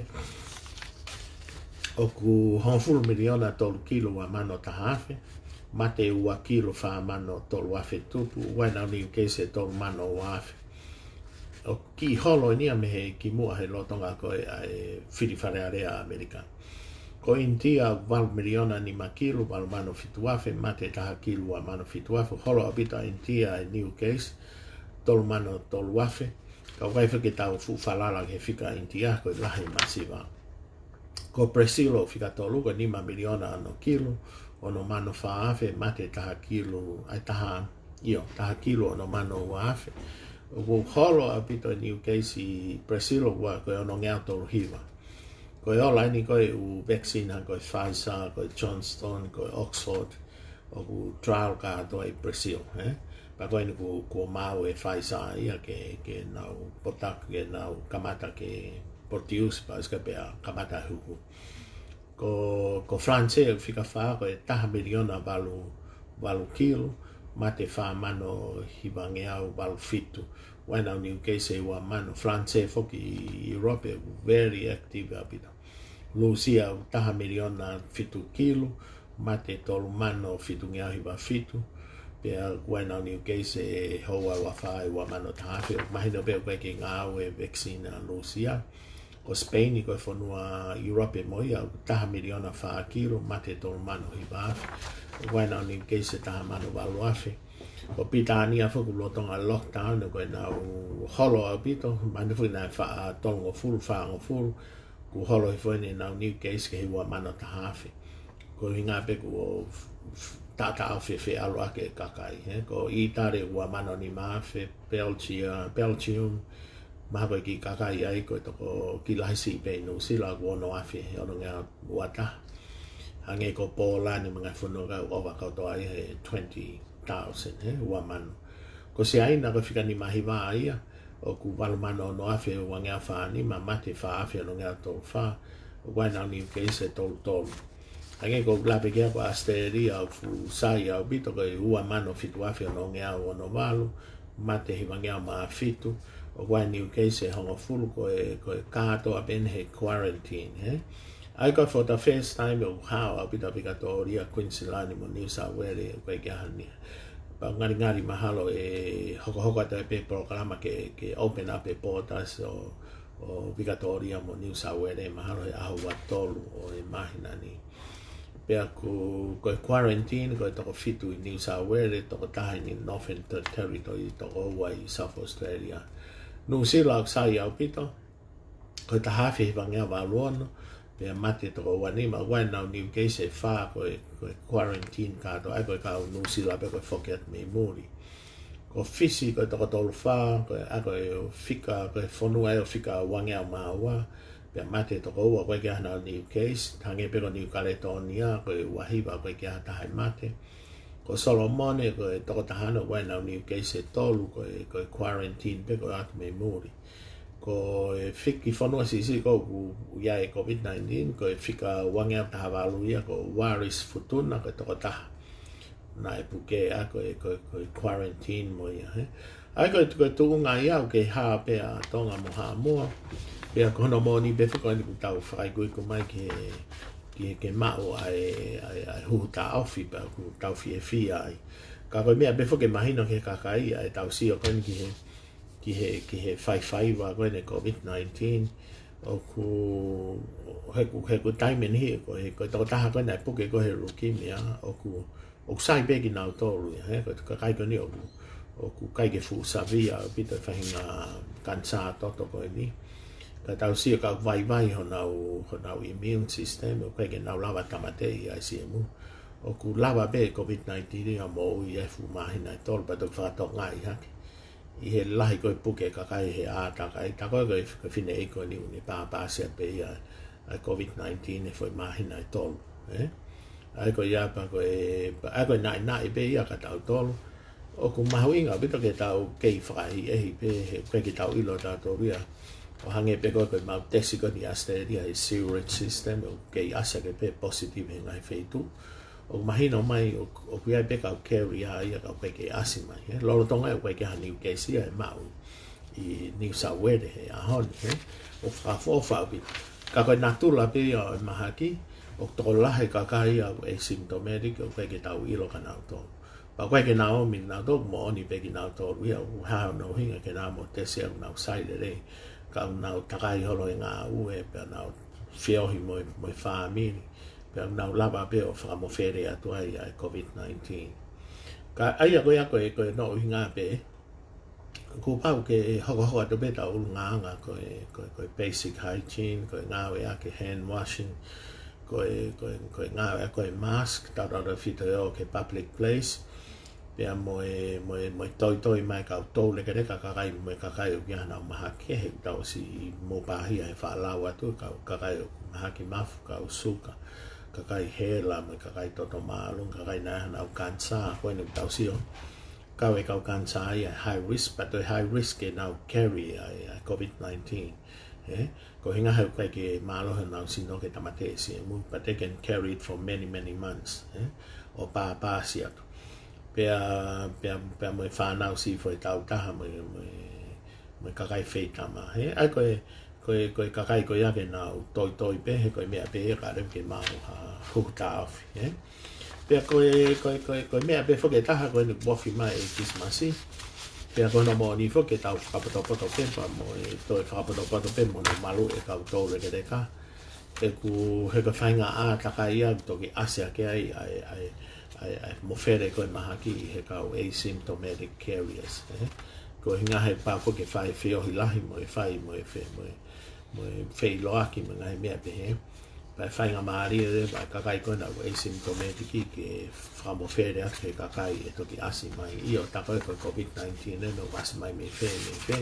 ʻOku hongofulu miliona tolu kilu ua mano taha afe, mate ua kilu fā mano tolu afe tupu, ʻa e nau new case ʻe tolu mano ua afe. ʻOku kiʻi holo eni ia mei he kimuʻa he lolotonga ko ē ʻa e fili Fale Alea ʻa ʻAmelika. Ko ʻInitia valu miliona nima kilu valu mano fitu afe, mate taha kilu ua mano fitu afe, holo ʻaupito ʻa ʻInitia ʻa e new case, tolu mano tolu afe. Ka ʻoku ʻikai foki ke tau fuʻu falala ki he fika ʻa ʻInitia, ko e lahi masiva. Ko Brazil ʻoku fika tolu, ko e nima miliona ono kilu ono mano fā afe, mate taha kilu, ʻa e taha, ʻio, taha kilu ono mano ua afe. ʻOku holo ʻaupito e new case ʻi Brazil ʻoku ua ko e onongeau tolu hiva. Ko e ola eni ko ē ʻū vaccine hangē ko e Pfizer, ko e Johnson, ko e Oxford, ʻoku trial kātoa ʻi Brazil, ē? Pea ko eni kuo, kuo maʻu e Pfizer ia ke, ke nau potak, ke nau kamata ke produce, pea ʻosi ka pea kamata huhu. Ko, ko France ʻoku fika fā, ko e taha miliona valu, valu kilu, mate fā mano hivangeau valu fitu. ʻA e nau new case ʻe ua mano. France foki ʻi Europe ʻoku very active ʻaupito. Lūsia ʻoku taha miliona fitu kilu, mate tolu mano fitungeau hiva fitu. Pea ʻa e nau new case ʻe houa ua fā ʻe ua mano taha afe. Mahino pē ʻoku ʻikai ke ngāue e vaccine ʻa Lūsia. Ko Spain, ko e fonua Europe mo ia, ʻoku taha miliona fā kilu, mate tolu mano hiva afe. ʻA e nau new case ʻe taha mano valu afe. Ko Pilitānia foki ʻoku lolotonga lockdown, ko e nau holo ʻaupito, mahino foki naʻe fā, tolungofulu, fāngofulu, kuo holo hifo eni e nau new case ki he ua mano taha afe. Ko e ʻuhinga pē kuo f-, f-, taʻataʻa fefeʻaluʻaki e kakai, ē? Ko ʻĪtali ua mano nima afe, Belgia, Belgium, mahalo ko e kiʻi kakai ai ko e toko kiʻi lahi siʻi pē ʻi Nuʻusila ʻoku ono afe, onongeau ua taha. Hangē ko Pōlani mo e ngaahi fonua ʻoku ova kotoa ia he twenty thousand, ē, ua mano. Ko Siaina ko e fika nima hiva ia, ʻoku valu mano ono afe uangeau fā nima, mate fā afe onongeau tolu fā, ʻa e nau new case ʻe tolu tolu. Hangē ko e lave ki ai ko ʻAositelēlia ʻoku fuʻu sai ʻaupito ko e ua mano fitu afe onongeau ono valu, mate hivangeau mā fitu, ʻa e new case ʻe hongofulu, ko e, ko e kātoa pē eni he quarantine, ē? ʻA ia ko e for the first time ʻoku hao ʻaupito ʻa Vikatōlia, Queensland mo New South Wales, ʻoku ʻikai ke ʻi ai ha niʻihi. Pea ngalingali mahalo ʻe hokohoko atu ai pē polokalama ke, ke open up e borders ʻo, ʻo Vikatōlia mo New South Wales mahalo he ʻaho ua tolu ʻo e māhina ni. Pea ko, ko e quarantine, ko e toko fitu ʻi New South Wales, toko taha ʻi Northern Ter-, Territory, toko ua ʻi South Australia. Nuʻusila ʻoku sai ʻaupito, ko e taha afe hivangeau valu ono, pea mate toko ua nima, ʻa e nau new case ʻe fā, ko e, ko e quarantine kātoa, ʻa ia ko e kau Nuʻusila pē ko e foki atu mei muli. Ko Fisi ko e toko tolu fā, ko e, ʻa ia ko e fika, ko e fonua ʻoku fika uangeau mā ua, pea mate toko ua, ʻoku ʻikai ke ʻi ai ha nau new case, hangē pē ko New Caledonia, ko e ua hiva, ʻoku ʻikai ke ʻi ai ha taha ʻe mate. Ko Solomone, ko e toko taha ono, ʻa e nau new case ʻe tolu, ko e, ko e quarantine pē, ko e ʻatu mei muli. Ko e fiki fonua siʻisiʻi ʻoku ʻi ai e COVID nineteen, ko e fika uangeau taha valu ia, ko Wallis Futuna, ko e toko taha. Naʻe puke ʻa ia ko e, ko e, ko e quarantine mo ia, ē. ʻA ia ko e, ko e tuʻunga ia ʻoku kei hā pē ʻa Tonga mo Haʻamoa. Pea ko hono moʻoni pē foki eni kuo tau fakaikuiku mai ki he, ki he ke maʻu ʻa e, ʻa e, ʻa e huhu taʻofi pea ʻoku tau fiefia ai. Ka ko e meʻa pē foki ke mahino ki he kakai ʻa ʻetau sio ko eni ki he, ki he, ki he faifaiva ko eni COVID nineteen. ʻOku, he ʻoku, he ʻoku taimi eni he, ko e, ko e toko taha ko eni naʻe puke ko e he leukemia, ʻoku, ʻoku sai pē kinautolu ia, ē, ko e kakai ko eni ʻoku, ʻoku ʻikai ke fuʻu severe ʻaupito e faʻahinga kanisā toto ko eni. Ka tau sio ka vaivai honau, honau immune system, ʻoku ʻikai ke nau lava tāmateʻi ʻi he I C M. ʻOku lava pē COVID nineteen ia ʻo moʻui ʻi he fuʻu māhina ʻe tolu, pea toki fakatokangaʻi hake. ʻI he lahi ko e puke kakai he ʻātakai, tā ko e, ko e fineʻeiki ko eni ʻoku ne pāpāsia pē ia ʻa e COVID nineteen he foʻi māhina ʻe tolu, ē? ʻA ia ko ia pea ko e, pea ko e naʻinaʻi pē ia kia tautolu. ʻOku mahuʻinga ʻaupito ke tau kei fakaʻehiʻehi pē, he ʻoku ʻikai ke tau ʻilo tautolu ia. ʻO hangē pē ko e, ko e maʻu tesi ko eni ʻi ʻAositelēlia he sewerage system, ʻoku kei ʻasi hake pē positive he ngaahi feituʻu. ʻOku mahino mai ʻoku, ʻoku ʻi ai pē kau carrier ia ka ʻoku ʻikai ke ʻasi mai, ē? Lolotonga ʻoku ʻikai ke ʻi ai ha new case ia ʻe maʻu ʻi New South Wales he ʻaho ni, ē? ʻOku fakaʻofoʻofa ʻaupito. Ka ko e natula pē ia ʻo e mahaki, ʻoku tokolahi e kakai ia ʻoku asymptomatic, ʻoku ʻikai ke tau ʻilo kia nautolu. Pea ʻoku ʻikai ke nau ʻomi nautolu, moʻoni pē kinautolu ia, ʻoku hā hono ʻuhinga ke nau ō mo tesi ʻoku nau sai lelei. Ka ʻoku nau takai holo e ngāue, pea nau feohi mo e, mo e fāmili, pea nau lava pē ʻo fakamofele atu ai ʻa e COVID nineteen. Ka ʻa ia ko ia ko e, ko hono ʻuhinga pē, kuo pau ke hokohoko atu pē ʻetau ʻulungaanga ko e, ko e, ko e basic hygiene, ko e ngāueʻaki e hand washing, ko e, ko e, ko e ngāueʻaki e mask, tautautefito ʻo ki he public place. Pea mo e, mo e, mo e toitoi mai e kau toulekeleka, kakai mo e kakai ʻoku ʻi ai haʻanau mahaki, he ʻoku tau ʻosi mou pāhia he faʻa lau atu, kau kakai ʻoku mahaki mafu, kau suka, kakai hela, mo e kakai toto māʻolunga, kakai naʻe ʻi ai haʻanau kanisā, ko eni ʻoku tau sio. Kau e kau kanisā ia high risk, pea toe high risk ke nau carry ʻa e, ʻa e COVID nineteen. Ē? Ko e ʻuhinga he ʻoku ʻikai ke mālohi honau sino ke tāmateʻi ʻi mui, but they can carry it for many, many months. Ē? ʻO pāpāsi atu. Pea, pea, pea mo e fānau siʻi foʻi tautaha mo e, mo e, mo e kakai feitama. Ē? ʻA ia ko e, ko e, ko e kakai ko ia ke nau toitoi pē, he ko e meʻa pē ia ka leva ke maʻu ha huhu taʻofi, ē? Pea ko e, ko e, ko e, ko e meʻa pē foki ʻe taha ko eni ʻoku ofi mai e Kilisimasi. Pea ko hono moʻoni foki ke tau fakapotopoto pē pea mo e toe fakapotopoto pē mo hono maluʻi e kau toulekeleka. He ʻoku, he ko e faʻahinga ʻātakai ia ʻoku toki ʻasi hake ai ʻa e, ʻa e, ʻa e, ʻa e mofele ko e mahaki ʻi he kau asymptomatic carriers, ē? Ko e ʻuhinga he pau foki ke fai e feohi lahi mo e fai mo e fe-, mo e, mo e feʻiloaki mo e ngaahi meʻa pehē. Pea faingamālie leva e kakai ko ena ʻoku asymptomatic ke fakamofele atu ki he kakai ʻe toki ʻasi mai. ʻIo, tā ko e ko e COVID nineteen eni ʻoku ʻasi mai mei fē, mei fē.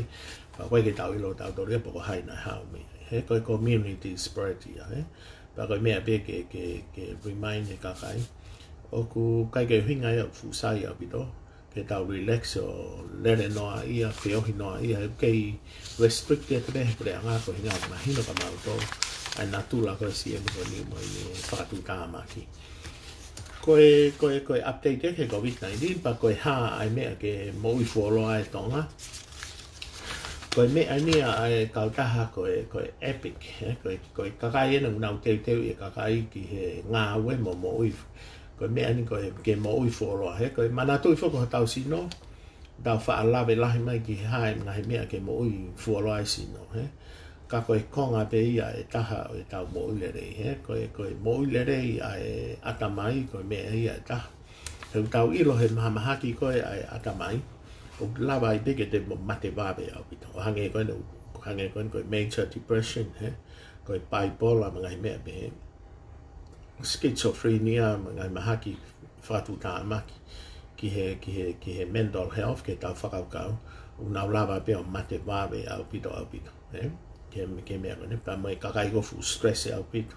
Pea ʻoku ʻikai ke tau ʻilo tautolu ia pe ko hai naʻe haʻu mei ai. He ko e community spread ia, ē? Pea ko e meʻa pē ke, ke, ke remind e kakai. ʻOku ʻikai ke ʻuhinga ia ʻoku fuʻu sai ʻaupito ke tau relax ʻo lele noaʻia, feohi noaʻia, he ʻoku kei restrict atu pē he puleʻanga, ko e ʻuhinga ʻoku mahino kia mautolu ʻa e natula ko e C M ko eni mo ʻene fakatuʻutāmaki. Ko e, ko e, ko e update ē ki he COVID nineteen, pea ko e hā ʻa e meʻa ke moʻui fuoloa ai Tonga. Ko e meʻa eni ʻa e kautaha ko e, ko e EPIC, ē, ko e, ko e kakai ena ʻoku nau teuteuʻi e kakai ki he ngāue mo moʻui. Ko e meʻa eni ko e ke moʻui fuoloa, ē, ko e manatuʻi foki hotau sino, tau faʻa lave lahi mai ki he hā e ngaahi meʻa ke moʻui fuoloa ai e sino, ē. Ka ko e konga pē ia ʻe taha ʻo ʻetau moʻui lelei, ē. Ko e, ko e moʻui lelei ʻa e ʻatamai, ko e meʻa ia ʻe taha. He ʻoku tau ʻilo he mahamahaki ko ē ʻa e ʻatamai, ʻoku lava ai pē ke te mo-, mate vave ʻaupito. ʻO hangē ko eni, hangē ko eni ko e major depression, ē. Ko e bipolar mo e ngaahi meʻa pehē. Schizophrenia mo e ngaahi mahaki fakatuʻutāmaki ki he, ki he, ki he mental health, ki heʻetau fakakaukau, ʻoku nau lava pē ʻo mate vave ʻaupito, ʻaupito, ē? Ki he, ki he meʻa ko eni, pea mo e kakai ʻoku fuʻu stress ʻaupito.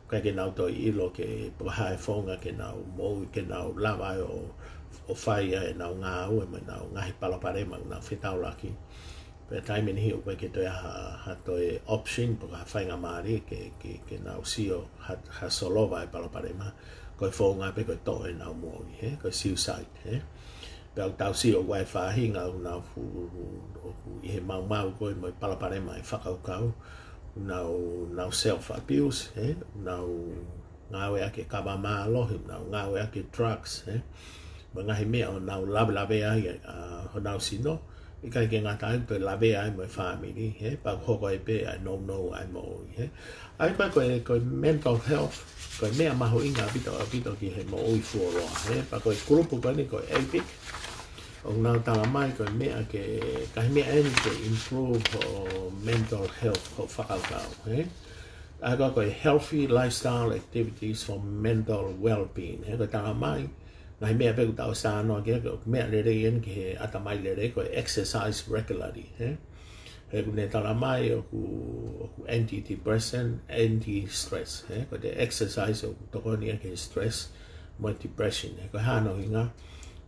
ʻIkai ke nau toe ʻilo pe ko e hā e founga ke nau moʻui, ke nau lava ai ʻo, ʻo fai ai ʻenau ngāue mo ʻenau ngaahi palopalema ʻoku nau fetaulaki. Pea taimi ʻe niʻihi ʻoku ʻikai ke toe ʻi ai ha, ha toe option pe ko ha faingamālie ke, ke, ke nau sio ha, ha solova e palopalema. Ko e founga pē ko e toʻo ʻenau moʻui, ē? Ko e suicide, ē? Pea ʻoku tau sio ʻoku ʻi ai e faʻahinga ʻoku nau fu-, ʻoku ʻi he maumau ko ē mo e palopalema e fakakaukau, ʻoku nau, nau self abuse, ē? ʻOku nau ngāueʻaki e kava mālohi, ʻoku nau ngāueʻaki e drugs, ē? Mo e ngaahi meʻa ʻoku nau lavelavea ai ʻa honau sino, ʻikai ke ngata ai, toe lavea ai mo e fāmili, ē? Pea ʻoku hoko ai pē ʻa e nounou ʻa e moʻui, ē? ʻA ia ko e, ko e, ko e mental health, ko e meʻa mahuʻinga ʻaupito, ʻaupito ki he moʻui fuoloa, ē? Pea ko e kulupu ko eni ko e EPIC, ʻoku nau tala mai ko e meʻa ke, ngaahi meʻa eni ke improve hoʻo mental health, hoʻo fakakaukau, ē? ʻA ia ko e healthy lifestyle activities for mental well-being. He ko e tala mai, ngaahi meʻa pē ʻoku tau sānoa ki ai, ko e meʻa lelei eni ki he ʻatamai lelei, ko e exercise regularly, ē? He ʻoku ne tala mai ʻoku, ʻoku antidepressant, anti-stress, ē? Ko e exercise ʻoku tokoni ia ki he stress mo e depression, ē? Ko e hā hono ʻuhinga,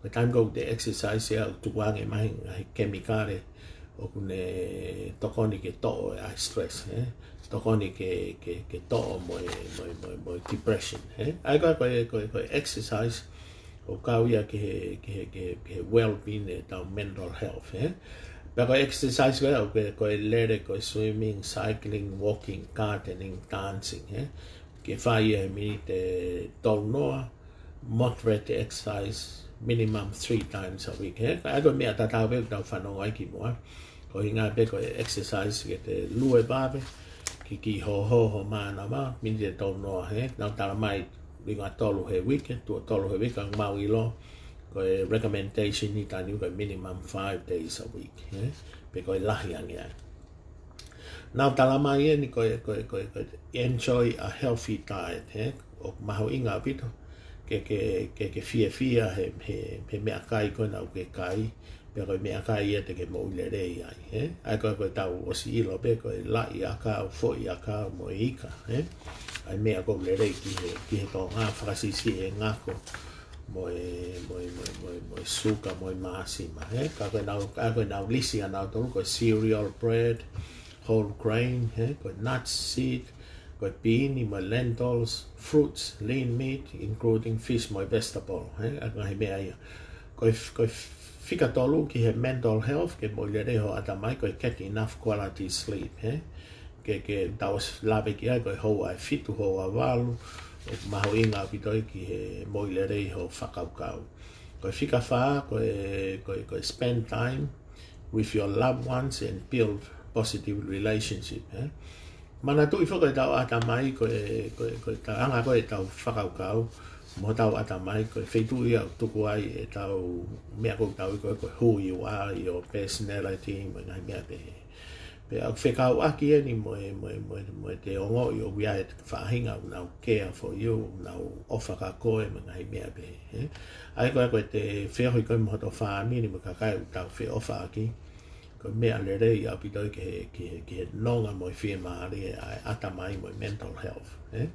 ko e taimi ko ē ʻoku te exercise ai ʻoku tukuange mai e ngaahi kemikale ʻoku ne tokoni ke toʻo ʻa e stress, ē? Tokoni ke, ke, ke toʻo mo e, mo e, mo e, mo e depression, ē? ʻA ia ko e, ko e, ko e, ko e exercise ʻoku kau ia ki he, ki he, ki he, ki he well-being ʻetau mental health, ē? Pea ko e exercise ko ē, ʻoku ke, ko e lele, ko e swimming, cycling, walking, gardening, dancing, hē? Ke fai ʻi he miniti ʻe tolu noa, moderate exercise, minimum three times a week, hē? Ka ʻai ko e meʻa tatau pē ʻoku tau fanongo ai ki muʻa. Ko e ʻuhinga pē ko e exercise ke te lue vave, ke ke hōhō ho mānava, miniti ʻe tolu noa, hē? Nau tala mai ʻi he ʻaho ʻe tolu he uike, tuʻo tolu he uike, ka ʻoku mau ʻilo, ko e recommendation ʻi Tainui ko e minimum five days a week, hē? Pe ko e lahi ange ai. Nau tala mai eni ko e, ko e, ko e, ko e enjoy a healthy diet, hē? ʻOku mahuʻinga ʻaupito ke, ke, ke, ke fiefia he, he, he meʻakai ko ena ʻoku ke kai, pea ko e meʻakai ia te ke moʻui lelei ai, hē? ʻAi ko e, ko e tau ʻosi ʻilo pē ko e laʻi ʻakau, foʻi ʻakau mo e ika, hē? ʻAi meʻa ʻoku lelei ki he, ki he Tonga, fakasiʻisiʻi e ngako mo e, mo e, mo e, mo e, mo e suka, mo e māsima, hē? Ka ko ʻenau, ka ko ʻenau lisi ʻanautolu, ko e cereal, bread, whole grain, hē? Ko e nuts, seed, ko e pīni, mo e lentils, fruits, lean meat, including fish, mo e vegetable, hē? ʻA e ngaahi meʻa ia. Ko e, ko e fika tolu ki he mental health, ke moʻui lelei ho ʻatamai, ko e get enough quality sleep, hē? Ke, ke tau ʻosi lave ki ai, ko e houa ʻe fitu, houa ʻe valu, ʻoku mahuʻinga ʻaupito ia ki he moʻui lelei ho fakakaukau. Ko e fika fā, ko e, ko e, ko e spend time with your loved ones and build positive relationship, hē? Manatuʻi foki ko ʻetau ʻatamai, ko e, ko e, ko e taʻanga ko ē ʻetau fakakaukau mo hotau ʻatamai, ko e feituʻu ia ʻoku tuku ai ʻetau meʻa ʻoku tau ui ko e, ko e who you are, your personality, mo e ngaahi meʻa pehē. Pea ʻoku fekauʻaki eni mo e, mo e, mo e, mo e te ongoʻi ʻoku ʻi ai e faʻahinga ʻoku nau care for you, ʻoku nau ʻofa kia koe, mo e ngaahi meʻa pehē, hē? ʻAi ko e, ko e te feohi ko ē mo hoto fāmili mo e kakai ʻoku tau feʻofaʻaki, ko e meʻa lelei ʻaupito ia ki he, ki he, ki he nonga mo e fiemālie ʻa e ʻatamai mo e mental health, hē?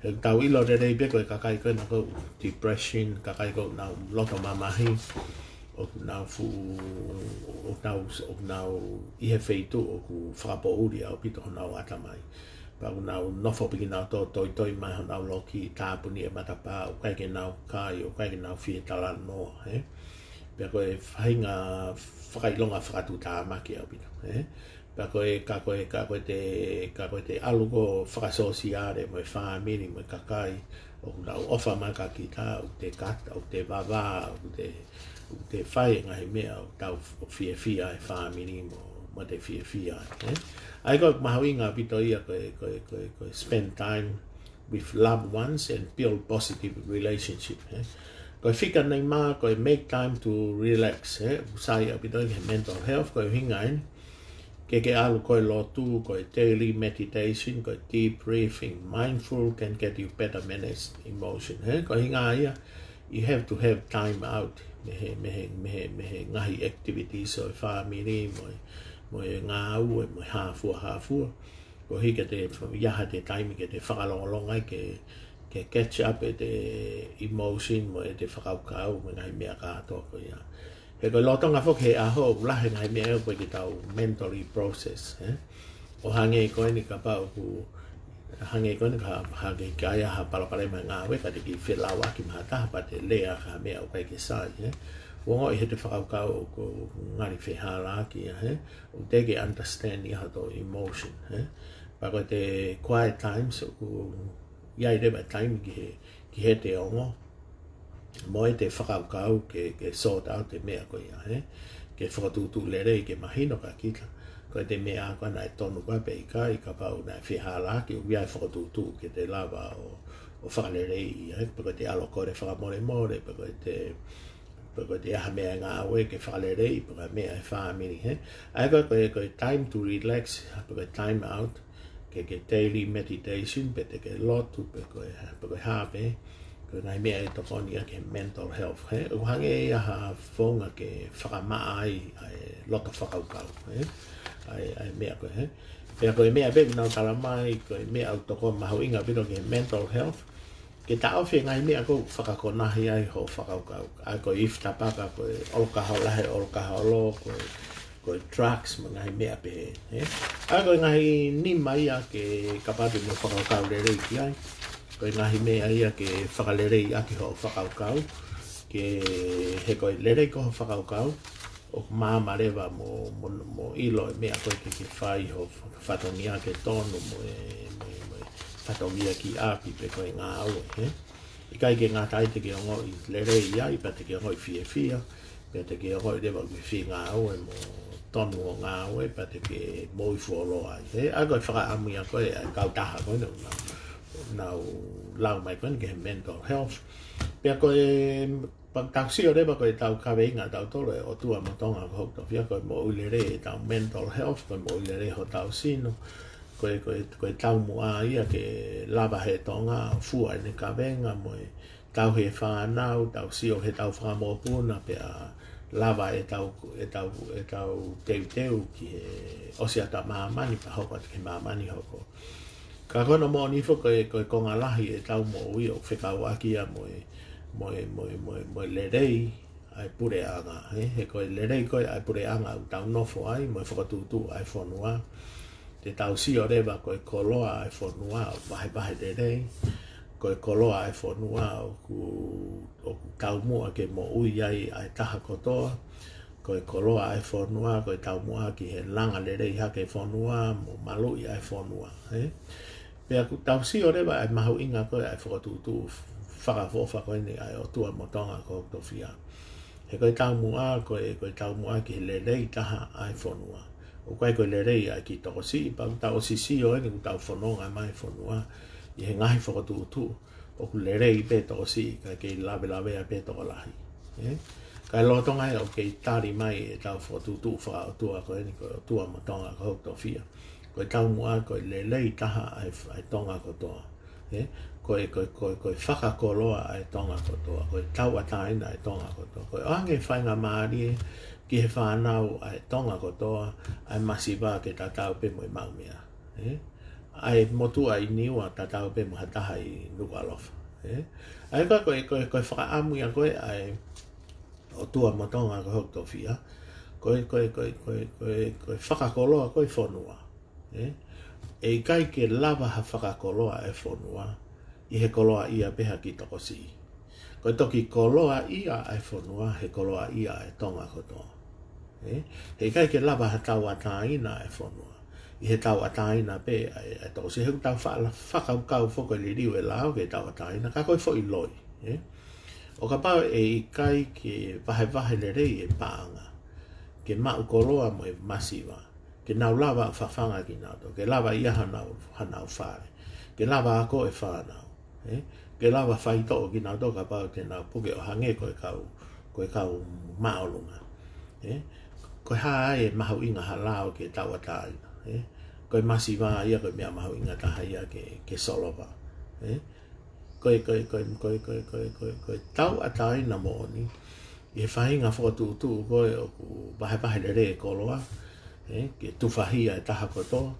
He tau ʻilo lelei pē ko e kakai ko ena ʻoku depression, kakai ʻoku nau loto mamahi, ʻoku nau fuʻu, ʻoku nau, ʻoku nau ʻi he feituʻu ʻoku fakapoʻuli ʻaupito honau ʻatamai. Pea ʻoku nau nofo pē kinautolu ʻo toitoi mai honau loki, tāpuni e matapā, ʻoku ʻikai ke nau kai, ʻoku ʻikai ke nau fie talanoa, hē? Pea ko e faʻahinga fakaʻilonga fakatuʻutāmaki ʻaupito, hē? Pea ko e, ka ko e, ka ko e te, ka ko e te ʻalu ko ē ʻo fakasōsiale mo e fāmili mo e kakai ʻoku nau ʻofa mai kia kita, ʻoku te kata, ʻoku te vavā, ʻoku te, ʻoku te fai e ngaahi meʻa ʻoku tau fiefia ai e fāmili mo, mo te fiefia ai, hē? ʻAi ko e mahuʻinga ʻaupito ia ko e, ko e, ko e, ko e spend time with loved ones and build positive relationship, hē? Ko e fika nima, ko e make time to relax, hē? ʻOku sai ʻaupito ia ki he mental health, ko e ʻuhinga eni ke ke ʻalu ko e lotu, ko e daily meditation, ko e deep breathing, mindful can get you better manage emotion, hē? Ko e ʻuhinga ia, you have to have time out mei he, mei he, mei he, mei he ngaahi activities ʻo e fāmili mo e, mo e ngāue, mo e hā fua hā fua. Koeʻuhi ke te ʻi ai haʻate taimi ke te fakalongolongo ai ke, ke catch up ʻete emotion mo ʻete fakakaukau mo e ngaahi meʻa kātoa ko ia. He ko e lolotonga foki he ʻaho, ʻoku lahi e ngaahi meʻa ʻoku ʻikai ke tau mentally process, hē? ʻO hangē ko eni kapau ʻoku, hangē ko eni ka, hangē ka ʻi ai ha palopalema ngāue, ka te kiʻi felauʻaki mai ha taha pea te lea ha meʻa ʻoku ʻikai ke sai, hē? ʻOku ongoʻi heʻete fakakaukau ʻoku ngali fehālaaki ia, hē? ʻOku teʻeki ke understand ia hoto emotion, hē? Pea ko ʻete quiet times ʻoku ʻi ai leva e taimi ki he, ki heʻete ongo mo ʻete fakakaukau ke, ke sort out e meʻa ko ia, hē? Ke fokotuʻutuʻu lelei ke mahino kia kita ko ʻete meʻa ko ena ʻe tonu ko ē pe ʻikai, kapau naʻe fehālaaki, ʻoku ʻi ai e fokotuʻutuʻu ke te lava ʻo, ʻo fakaleleiʻi, hē? Pe ko ʻete ʻalu ʻo kole fakamolemole, pe ko ʻete, pe ko ʻete ʻai ha meʻa ʻi he ngāue ke fakaleleiʻi, pe ko ha meʻa ʻi he fāmili, hē? ʻAi ko e, ko e, ko e time to relax, pe ko e time out, ke, ke daily meditation, pe te ke lotu, pe ko e, pe ko e hā pē, ko e ngaahi meʻa ʻe tokoni ia ki he mental health, hē? ʻOku hangē ia ha founga ke fakamaʻa ai ʻa e loto fakakaukau, hē? ʻA e, ʻa e meʻa ko ē, hē? Pea ko e meʻa pē ʻoku nau tala mai, ko e meʻa ʻoku tokoni mahuʻinga ʻaupito ki he mental health, ke taʻofi e ngaahi meʻa ʻoku fakakonahi ai hoʻo fakakaukau. ʻA ia ko e ifi tapaka, ko e ʻolokaholo, lahi e ʻolokaholo, ko e, ko e drugs, mo e ngaahi meʻa pehē, hē? ʻA ia ko e ngaahi nima ia ke kapau te mo fakakaukau lelei ki ai. Ko e ngaahi meʻa ia ke fakaleleiʻaki hoʻo fakakaukau, ke he ko e lelei ko hoʻo fakakaukau, ʻoku māmā leva mo, mo, mo ʻilo e meʻa ko ē ke, ke fai ho fatongia ke tonu mo e, mo e, mo e fatongia ki ʻapi pe ko e ngāue, ē? ʻIkai ke ngata ai te ke ongoʻi lelei ai, pea te ke ongoʻi fiefia, pea te ke ongoʻi leva ke fie ngāue mo tonu ʻo ngāue, pea te ke moʻui fuoloa ai, ē? ʻA ia ko e fakaʻamu ia ko ē ʻa e kautaha ko ē naʻa nau, nau lau mai ko ē ki he mental health. Pea ko e, pea tau sio leva ko ʻetau kaveinga ʻatautolu e ʻOtua mo Tonga ko hoku tofiʻa, ko e moʻui lelei ʻetau mental health, ko e moʻui lelei hotau sino, ko e, ko e, ko e taumuʻa ia ke lava he Tonga ʻo fua ʻene kavenga mo e tauhi e fānau, tau sio heʻetau fakamokopuna, pea lava ʻetau, ʻetau, ʻetau teuteu ki he ʻosi atu ʻa māmani, pea hoko atu ki he māmani hoko. Ka ko hono moʻoni foki ko e, ko e konga lahi ʻetau moʻui ʻoku fekauʻaki ia mo e, mo e, mo e, mo e, mo e lelei ʻa e puleʻanga, ē? He ko e lelei ko ē ʻa e puleʻanga ʻoku tau nofo ai, mo e fokotuʻutuʻu ʻa e fonua. Te tau sio leva ko e koloa ʻa e fonua ʻoku vahevahe lelei, ko e koloa ʻa e fonua ʻoku, ʻoku taumuʻa ke moʻui ai ʻa e taha kotoa, ko e koloa ʻa e fonua, ko e taumuʻa ki he langa lelei hake e fonua, mo maluʻi ʻa e fonua, ē? Pea ʻoku tau sio leva ʻa e mahuʻinga ko ē ʻa e fokotuʻutuʻu fakaʻofoʻofa ko eni ʻa e ʻOtua mo Tonga ko hoku tofiʻa. He ko e taumuʻa, ko e, ko e taumuʻa ki he lelei taha ʻa e fonua. ʻOku ʻikai ko e lelei ʻa e kiʻi tokosiʻi, pea ʻoku tau ʻosi sio eni ʻoku tau fononga mai fonua ʻi he ngaahi fokotuʻutuʻu ʻoku lelei pē tokosiʻi, kae kei lavelavea pē tokolahi. Ē? Kae lolotonga ia ʻoku kei tali mai ʻetau fokotuʻutuʻu fakaʻotua ko eni ko e ʻOtua mo Tonga ko hoku tofiʻa. Ko e taumuʻa, ko e lelei taha ʻa e, ʻa e Tonga kotoa. Ē? Ko e, ko e, ko e, ko e fakakoloa ʻa e Tonga kotoa. Ko e tauʻatāina ʻa e Tonga kotoa. Ko e ʻoange faingamālie ki he fānau ʻa e Tonga kotoa, ʻa e masiva ke tatau pē mo e maʻu meʻa. Ē? ʻA e motuʻa ʻi Niua tatau pē mo ha taha ʻi Nukuʻalofa. Ē? ʻA ia ko e, ko e, ko e fakaʻamu ia ko ē ʻa e ʻOtua mo Tonga ko hoku tofiʻa. Ko e, ko e, ko e, ko e, ko e, ko e fakakoloa ko ē fonua. Ē? ʻE ʻikai ke lava ha fakakoloa e fonua ʻi he koloaʻia pē ha kiʻi tokosiʻi. Ko e toki koloaʻia ʻa e fonua, he koloaʻia ʻa e Tonga kotoa. Ē? He ʻikai ke lava ha tauʻatāina e fonua ʻi he tauʻatāina pē ʻa e, ʻa e tokosiʻi. He ʻoku tau faʻa fakakaukau foki ʻo liliu e lao ke tauʻatāina, ka ko e foʻi loi. Ē? ʻO kapau ʻe ʻikai ke vahevahe lelei e paʻanga, ke maʻu koloa mo e masiva, ke nau lava ʻo fafanga kinautolu, ke lava ʻi ai hanau, hanau fale, ke lava ako e fānau, ē? Ke lava faitoʻo kinautolu kapau te nau puke ʻo hangē ko e kau, ko e kau māʻolunga, ē? Ko e hā ai e mahuʻinga ha lao ke tauʻatāina, ē? Ko e masiva ia ko e meʻa mahuʻinga taha ia ke, ke solova, ē? Ko e, ko e, ko e, ko e, ko e, ko e, ko e, ko e tauʻatāina moʻoni ʻi he faʻahinga fokotuʻutuʻu ko ē ʻoku vahevahe lelei e koloa, ē, ke tufahi ʻa e taha kotoa,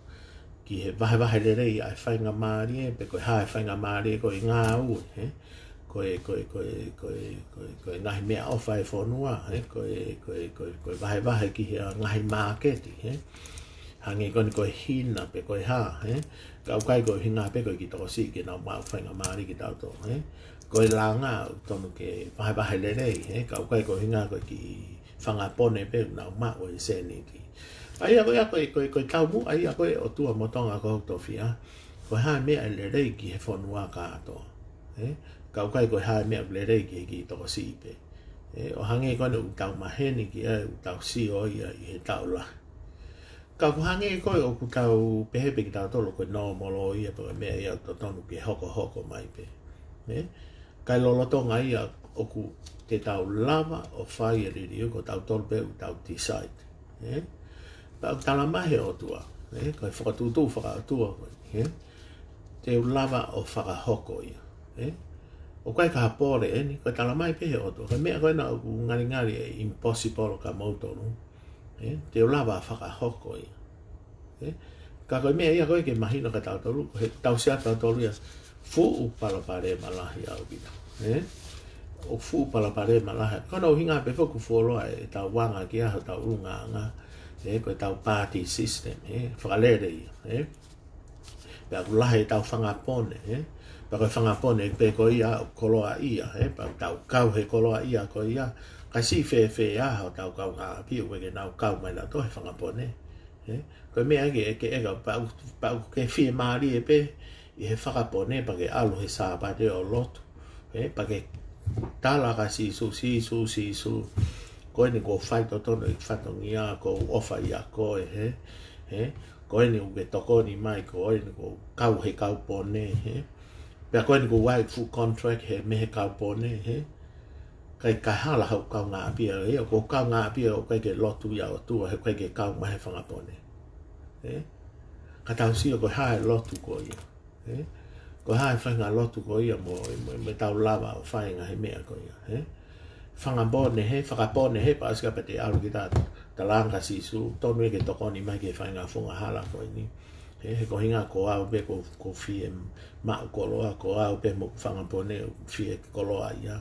ki he vahevahe lelei ʻa e faingamālie, pe ko e hā e faingamālie ko e ngāue, ē, ko e, ko e, ko e, ko e, ko e, ko e ngaahi meʻaʻofa e fonua, ē, ko e, ko e, ko e, ko e vahevahe ki he ngaahi māketi, ē. Hangē ko eni ko e hina pe ko e hā, ē. Ka ʻoku ʻikai ko e hina pē ko e kiʻi tokosiʻi ke nau maʻu faingamālie kitautolu, ē. Ko e langa ʻoku tonu ke vahevahe lelei, ē. Ka ʻoku ʻikai ko e hina ko e kiʻi fanga pone pē ʻoku nau maʻu e sēniti. ʻA ia ko ia ko e, ko e, ko e taumuʻa ia ko ē ʻOtua mo Tonga ko hoku tofiʻa. Ko e hā e meʻa ʻe lelei ki he fonua kātoa, ē. Ka ʻoku ʻikai ko e hā e meʻa ʻoku lelei ki he kiʻi tokosiʻi pē. Ē, ʻo hangē ko eni ʻoku tau maheni ki ai, ʻoku tau sio ia ʻi he taʻu lahi. Ka ʻoku hangē ko ē ʻoku tau pehē pē kitautolu ko e nōmolo ia pe ko e meʻa ia ʻoku totonu ke hokohoko mai pē. Ē? Kae lolotonga ia ʻoku te tau lava ʻo fai e liliu ko tautolu pē ʻoku tau decide. Ē? Pea ʻoku tala mai he ʻOtua, ē? Ko e fokotuʻutuʻu fakaʻotua ko ē, ē? Te u lava ʻo fakahoko ia, ē? ʻOku ʻikai ko ha pole eni, ko e tala mai pē he ʻOtua. Ko e meʻa ko ena ʻoku ngalingali ʻe impossible kia moutolu, ē? Te u lava ʻo fakahoko ia. Ē? Ka ko e meʻa ia ko ē ke mahino kia tautolu, ko e tausia tautolu ia, fuʻu palopalema lahi ʻaupito. Ē? ʻOku fuʻu palopalema lahi. Ko hono ʻuhinga pē foki ʻoku fuoloa ʻetau anga ki ai hotau ʻulungaanga. Ē? Ko ʻetau party system. Ē? Fakalele ia. Ē? Pea ʻoku lahi ʻetau fanga pone, ē? Pea ko e fanga pone pē ko ia ʻoku koloaʻia, ē? Pea ʻoku tau kau he koloaʻia ko ia, Ka siʻi fēfē ʻa hotau kaungāʻapi ʻoku ʻikai ke nau kau mai nautolu he fanga pone. Ē? Ko e meʻa ke, ke ʻeka pau, pau ke fiemālie pē ʻi he fanga pone pea ke ʻalu he Sāpate ʻo lotu. Ē? Pea ke tala kia Sīsū, Sīsū, Sīsū. Ko eni kuo u fai totonu e fatongia, kuo u ʻofa ʻia koe, ē? Ē? Ko eni kuo ke tokoni mai, ko eni kuo u kau he kau pone, ē? Pea ko eni kuo u ʻai full contract he mei he kau pone, ē? Kae, kae hala hoku kaungāʻapi ia, ʻoku ou kaungāʻapi ia ʻoku ʻikai ke lotu ia ʻOtua, he ʻoku ʻikai ke kau mai he fanga pone. Ē? Ka tau sio ko e hā e lotu ko ia. Ē? Ko e hā e faʻahinga lotu ko ia mo, mo, mo ʻetau lava ʻo fai e ngaahi meʻa ko ia. Ē? Fanga pone hē, fanga pone hē, pea ʻosi ka pea te ʻalu kita ʻo talaange kia Sīsū, tonu ia ke tokoni mai ke fai e ngaahi founga hala ko eni. Ē? He ko e ʻuhinga ko au pē ʻoku, ʻoku ou fie maʻu koloa, ko au pē mo e fanga pone ʻoku fie koloa ia.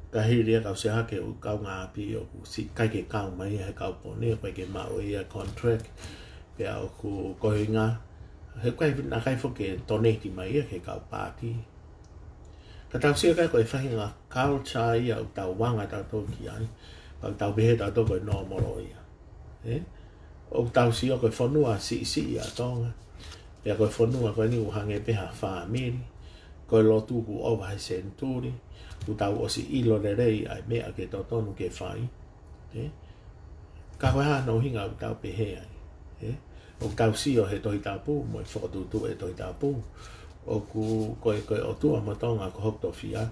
Ka hili ia kau sio hake ʻoku kaungāʻapi ʻoku siʻi ʻikai ke kau mai he kau pone, ʻoku ʻikai ke maʻu ia contract, pea ʻoku ko e ʻuhinga, he ʻoku ʻikai, naʻe ʻikai foki ke donate mai ia ki he kau paati. Ka tau sio ki ai ko e faʻahinga culture ia ʻoku tau anga tautolu ki ai, pea tau pehē tautolu ko e nōmolo ia. Ē? ʻOku tau sio ko e fonua siʻisiʻi ʻa Tonga. Pea ko e fonua ko eni ʻoku hangē pē ha fāmili. Ko e lotu kuo ʻova he senituli. Kuo tau ʻosi ʻilo lelei ʻa e meʻa ke totonu ke fai. Ē? Ka ko e hā hono ʻuhinga ʻoku tau pehē ai. Ē? ʻOku tau sio he Tohi Tapu, mo e fokotuʻutuʻu e Tohi Tapu. ʻOku ko e, ko e ʻOtua mo Tonga ko hoku tofiʻa.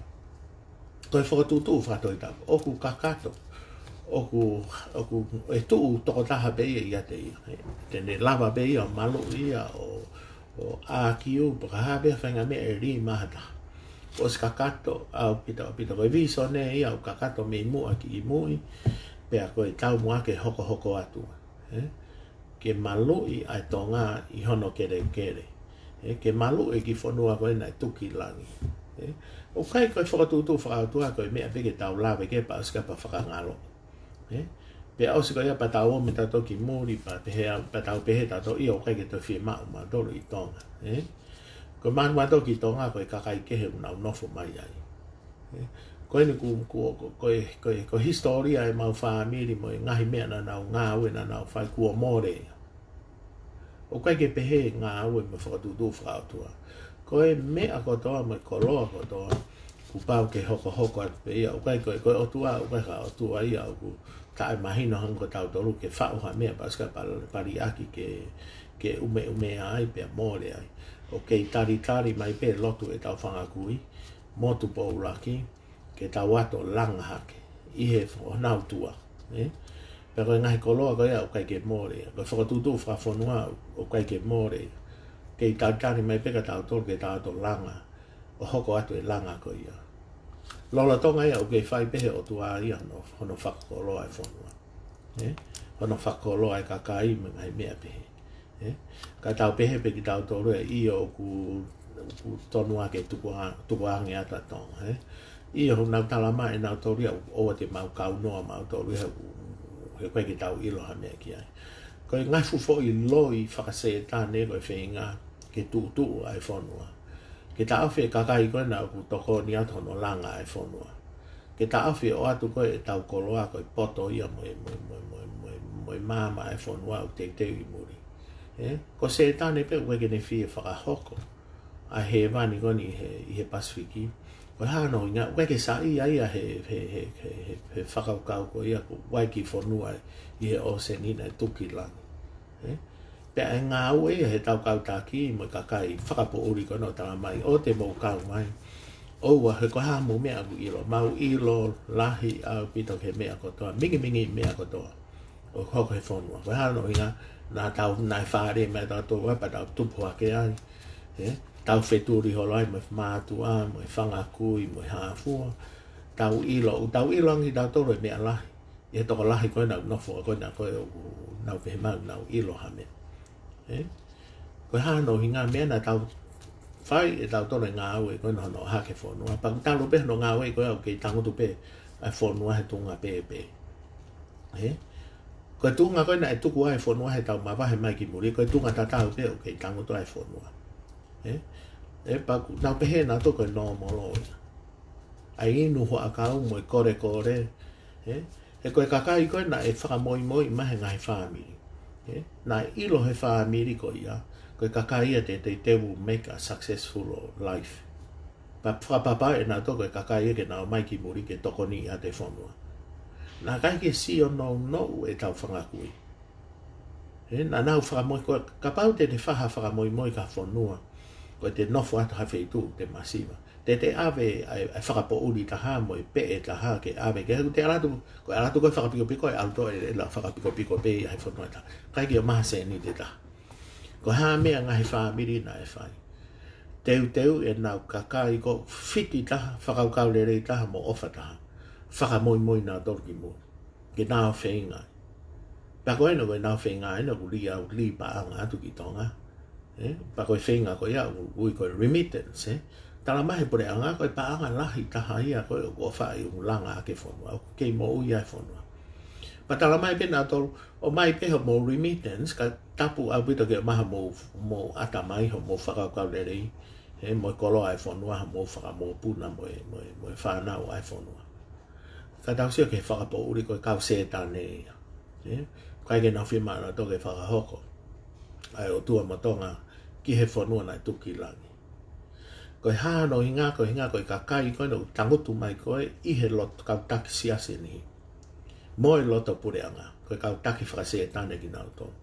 Ko e fokotuʻutuʻu fakatohitapu, ʻoku kakato, ʻoku, ʻoku, ʻe tuʻu tokotaha pē ia ʻiate ia. Ē, te ne lava pē ia ʻo maluʻi ia ʻo, ʻo ʻākiu, pe ko e hā pē ha faʻahinga meʻa ʻe lī maha taha. ʻOsi kakato ʻaupito, ʻaupito ko e vīsone ia ʻoku kakato mei muʻa ki ʻi mui, pea ko e taumuʻa ke hokohoko atu. Ē? Ke maluʻi ʻa e Tonga ʻi hono kelekele. Ē, ke maluʻi e kiʻi fonua ko ē naʻe tuki langi. Ē, ʻoku ʻikai ko e fokotuʻutuʻu fakaʻotua ko e meʻa pē ke tau lave ki ai pea ʻosi ka pea fakangalo. Ē, pea ʻosi ko ia pea tau ō mai tautolu ki muli pea pehē, pea tau pehē tautolu ʻio ʻoku ʻikai ke toe fiemaʻu mautolu ʻi Tonga. Ē, ko e manu mautolu ki Tonga ko e kakai kehe ʻoku nau nofo mai ai. Ē, ko eni ku, ku, ko, ko e, ko e, ko e hisitōlia ʻemau fāmili mo e ngaahi meʻa naʻa nau ngāue naʻa nau fai kuo mole ia. ʻOku ʻikai ke pehē ngāue mo e fokotuʻutuʻu fakaʻotua. Ko e meʻa kotoa mo e koloa kotoa, kuo pau ke hokohoko atu pē ia. ʻOku ʻikai ko e, ko e ʻOtua, ʻoku ʻikai ha ʻOtua ia ʻoku taʻemahino hangē ko tautolu ke faʻu ha meʻa pea ʻosi ka pea, pea liʻaki ke, ke ʻumeʻumea ai pea mole ai. ʻOku kei talitali mai pē lotu ʻetau fanga kui mo Tupou ʻUluaki, ke tau ō atu ʻo langa hake ʻi he fo-, honau tua, ē? Pea ko e ngaahi koloa ko ia ʻoku ʻikai ke mole ia. Ko e fokotuʻutuʻu fakafonua ʻoku ʻikai ke mole ia. Kei talitali mai pē kia tautolu ke tau ō atu ʻo langa ʻo hoko atu e langa ko ia. Lolotonga ia ʻoku kei fai pē he ʻOtua ia hono, hono fakakoloa e fonua. Ē? Hono fakakoloa e kakai mo e ngaahi meʻa pehē. Ē? Ka tau pehē pē kia tautolu ē, ʻio ʻoku, ʻoku tonu ā ke tuku a-, tukuange atu ʻa Tonga, ē? ʻIo, ʻoku nau talamai ʻe nautolu ia ʻoua te mau kaunoa mautolu ia he ʻoku, he ʻoku ʻikai ke tau ʻilo ha meʻa ki ai. Ko e ngaahi fuʻu foʻi loi fakasētane ko e feinga ke tuʻutuʻu ʻa e fonua. Ke taʻofi e kakai ko ena ʻoku tokoni atu hono langa ʻa e fonua. Ke taʻofi ʻo ʻoatu ko ē ʻetau koloa ko e poto ia mo e, mo e, mo e maama ʻa e fonua ʻoku teuteu ʻi muli. Ē? Ko Sētane pē ʻoku ʻikai ke ne fie fakahoko ʻa e hēvani ko eni he, ʻi he Pasifiki. Ko e hā hono ʻuhinga, ʻoku ʻikai ke saiʻia ia he, he, he fakakaukau ko ia ko e kiʻi fonua ʻi he ʻōseni naʻe tuki langi. Ē? Pea ʻe ngāue ia heʻetau kau taki mo e kakai fakapoʻuli ko ena ʻo talamai ʻoua te mou kau mai. ʻOua, he ko e hā hoʻomou meʻa ʻoku ʻilo? Mau ʻilo lahi ʻaupito ki he meʻa kotoa, mingimingi meʻa kotoa ʻoku hoko he fonua. Ko e hā hono ʻuhinga? Naʻa tau, naʻe fālele mai tautolu ai pea tau tupu hake ai. Ē? Tau fetuli holo ai mo e mātuʻa, mo e fanga kui, mo e hā fua. Tau ʻilo, ʻoku tau ʻilo ange kitautolu e meʻa lahi ʻi he tokolahi ko ena ʻoku nofo ko ena ko ē ʻoku nau pehē mai ʻoku nau ʻilo ha meʻa. Ē? Ko e hā hono ʻuhinga? Meʻa naʻa tau fai ʻe tautolu e ngāue ko ena hono ʻohake e fonua. Pea ʻoku talu pē hono ngāue ko ē ʻoku kei tangutu pē ʻa e fonua he tuʻunga pēpē. Ē? Ko e tuʻunga ko ē naʻe tuku ai e fonua heʻetau mavahe mai ki muli, ko e tuʻunga tatau pē ʻoku kei tangutu ai e fonua. Ē? Ē, pea ʻoku nau pehē nautolu ko e nōmolo ia. ʻA e inu huʻakau mo e kolekole, ē? He ko e kakai ko ē naʻe fakamoimoi mai he ngaahi fāmili. Ē? Naʻe ʻilo he fāmili ko ia, ko e kakai ia te te te will make a successful life. Pea fakapapauʻi ʻe nautolu ko e kakai ia ke nau ō mai ki muli ke tokoniʻi ʻa e fonua. Naʻe ʻikai ke sio nounou ʻetau fanga kui. Ē, naʻa nau fakamoimoi, ko e kapau te te fai ha fakamoimoi ki ha fonua, ko e te nofo atu ha feituʻu te masiva. Te te ʻave ʻa e, ʻa e fakapoʻuli taha mo e peʻe taha ke ʻave ke, te ʻalu atu, ko e ʻalu atu ko e fakapikopiko, ʻe ʻalu atu ʻe, ʻe la fakapikopiko pē ia he fonua taha. ʻIkai ke ʻomai ha sēniti ʻe taha. Ko e hā e meʻa ngaahi fāmili naʻe fai? Teuteu ʻenau kakai ko ē fiti taha, fakakaukau lelei taha mo ʻofa taha. Fakamoimoi nautolu ki muli. Ke nau feinga. Pea ko ena ko ʻenau feinga ena ʻoku lī ʻa e lī paʻanga atu ki Tonga. Ē? Pea ko e feinga ko ia ʻoku ui ko e remittance, ē? Tala mai he puleʻanga ko e paʻanga lahi taha ia ko ē ʻoku ʻofaʻi ʻoku langa ʻaki e fonua, ʻoku kei moʻui ai e fonua. Pea tala mai pē nautolu, ʻomai pē hoʻomou remittance, kae tapu ʻaupito ke ʻomai hoʻomou, mou ʻatamai, hoʻomou fakakaukau lelei, ē, mo e koloa e fonua, hoʻomou fakamokopuna mo e, mo e, mo e fānau ʻa e fonua. Ka tau sio ki he fakapoʻuli ko e kau Sētane ia. Ē? ʻIkai ke nau fiemaʻu nautolu ke fakahoko ʻa e ʻOtua mo Tonga ki he fonua naʻe tuku ki langi. Ko e hā hono ʻuhinga? Ko e ʻuhinga ko e kakai ko ē naʻe tangutu mai ko ē ʻi he loto, kau taki siasi ni. Mo e loto puleʻanga, ko e kau taki fakasētane kinautolu.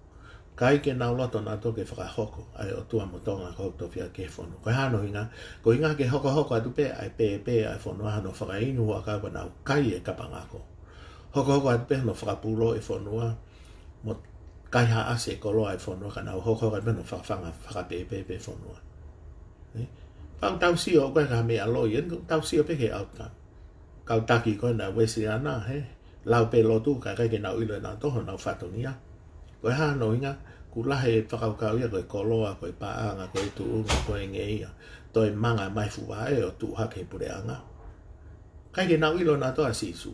ʻIkai ke nau loto nautolu ke fakahoko ʻa e ʻOtua mo Tonga ko hoku tofiʻa ki he fonua. Ko e hā hono ʻuhinga? Ko e ʻuhinga ke hokohoko atu pē ʻa e pēpē ʻa e fonua, hono fakainu huʻakau pea nau kai e kapangako. Hokohoko atu pē hono fakapūlou e fonua, mo kaihaʻasi e koloa e fonua, ka nau hokohoko atu pē hono fakafanga fakapēpē pē fonua. Ē? Pea ʻoku tau sio, ʻoku ʻikai ha meʻa loi, ē, ʻoku tau sio pē ki he outcome. Kau taki ko ena Uēsiliana, he lau pē lotu, ka ʻikai ke nau ʻilo ʻe nautolu honau fatongia. Ko e hā hono ʻuhinga? Kuo lahi e fakakaukau ia ko e koloa, ko e paʻanga, ko e tuʻunga, ko e ngeia. Toe manga mai fuʻu vaʻe ʻo tuʻu hake he puleʻanga. ʻIkai ke nau ʻilo ʻe nautolu ʻa Sīsū.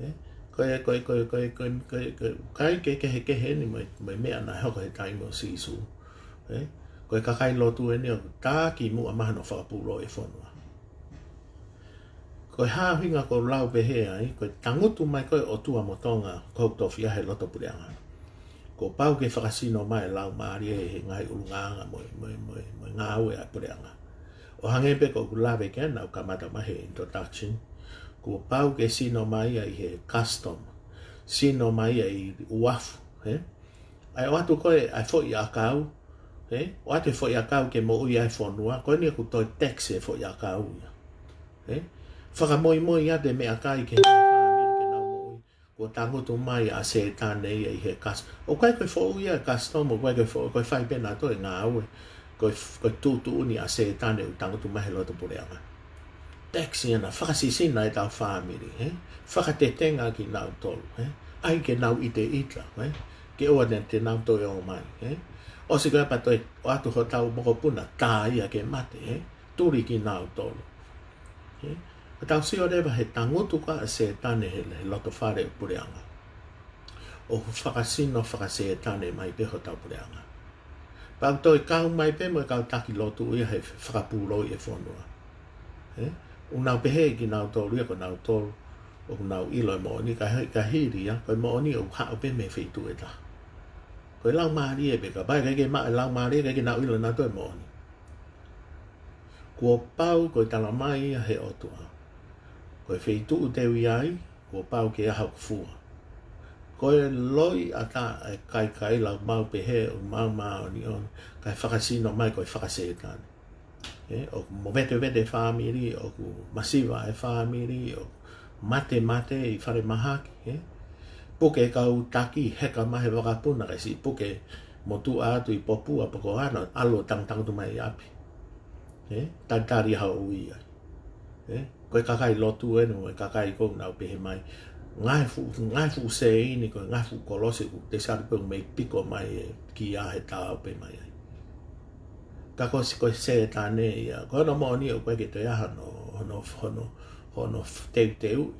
Ē? Ko e, ko e, ko e, ko e, ko e, ko e, ko e, ʻikai ke kehekehe eni mo e, mo e meʻa naʻe hoko he taimi ʻo Sīsū. Ē? Ko e kakai lotu eni ʻoku taki muʻa mai hono fakapūlou e fonua. Ko e hā e ʻuhinga ʻoku ou lau pehē ai, ko e tangutu mai ko ē ʻOtua mo Tonga ko hoku tofiʻa he loto puleʻanga. Kuo pau ke fakasino mai e laumālie he ngaahi ʻulungaanga mo e, mo e, mo e, mo e ngāue ʻa e puleʻanga. ʻO hangē pē ko ʻeku lave ki ai naʻa ku kamata mai he introduction, kuo pau ke sino mai ia ʻi he custom, sino mai ia ʻi he uafu, ē? ʻA e ʻoatu ko ē ʻa e foʻi ʻakau, ē? ʻOatu e foʻi ʻakau ke moʻui ai e fonua, ko eni ʻoku toe tax e foʻi ʻakau ia. Ē? Fakamoimoi atu e meʻakai ki he fāmili ke nau moʻui. Kuo tangutu mai ʻa Sētane ia ʻi he kas-, ʻoku ʻikai ko e foʻui ia e custom, ʻoku ʻikai ko e fo-, ko e fai pē nautolu e ngāue. Ko e f-, ko e tuʻutuʻuni ʻa Sētane ʻoku tangutu mai he loto puleʻanga. Tax ia naʻa fakasisina ʻetau fāmili, ē? Fakatetenga kinautolu, ē? ʻAi ke nau ʻiteʻita, ē? Ke ʻoua te, te nau toe ō mai, ē? ʻOsi ko ē pea toe ʻoatu hotau mokopuna, tā ia ke mate, ē? Tuli kinautolu. Ē? Ka tau sio leva he tangutu ko ē ʻa Sētane he, he loto fale ʻo e puleʻanga. ʻO fakasino fakasētane mai pē hotau puleʻanga. Pea ʻoku toe kau mai pē mo e kau taki lotu ia he fakapūlou e fonua. Ē? ʻOku nau pehē kinautolu ia ko nautolu ʻoku nau ʻilo e moʻoni, ka he, ka hili ia, ko e moʻoni ʻoku haʻu pē mei he feituʻu ʻe taha. Ko e laumālie pē, kapau ʻikai ke maʻu e laumālie, ʻikai ke nau ʻilo nautolu e moʻoni. Kuo pau ko e tala mai ia he ʻOtua. Ko e feituʻu te u ʻi ai, kuo pau ke ʻi ai hoku fua. Ko e loi ʻa e kaikai lau mau pehē ʻoku mau māʻoniʻoni, kae fakasino mai ko e fakasētane. Ē, ʻoku movetevete e fāmili, ʻoku masiva e fāmili, ʻoku matemate ʻi falemahaki, ē. Puke e kau taki, heka mai he vakapuna, kae siʻi puke motuʻa atu ʻi Popua pe ko Hana, ʻalu ʻo tangutangutu mai ʻi ʻapi. Ē, talitali ha ui ai. Ē, ko e kakai lotu eni, mo e kakai ʻoku nau pehē mai. Ngaahi fuʻu, ngaahi fuʻu sēini, ko e ngaahi fuʻu kolosi, ʻoku te sali pē mei piko mai e kia he taau pē mai ai. Ka ko si-, ko e Sētane ia. Ko hono moʻoni ʻoku ʻikai ke toe ʻi ai hano, hono, hono, hono teuteu.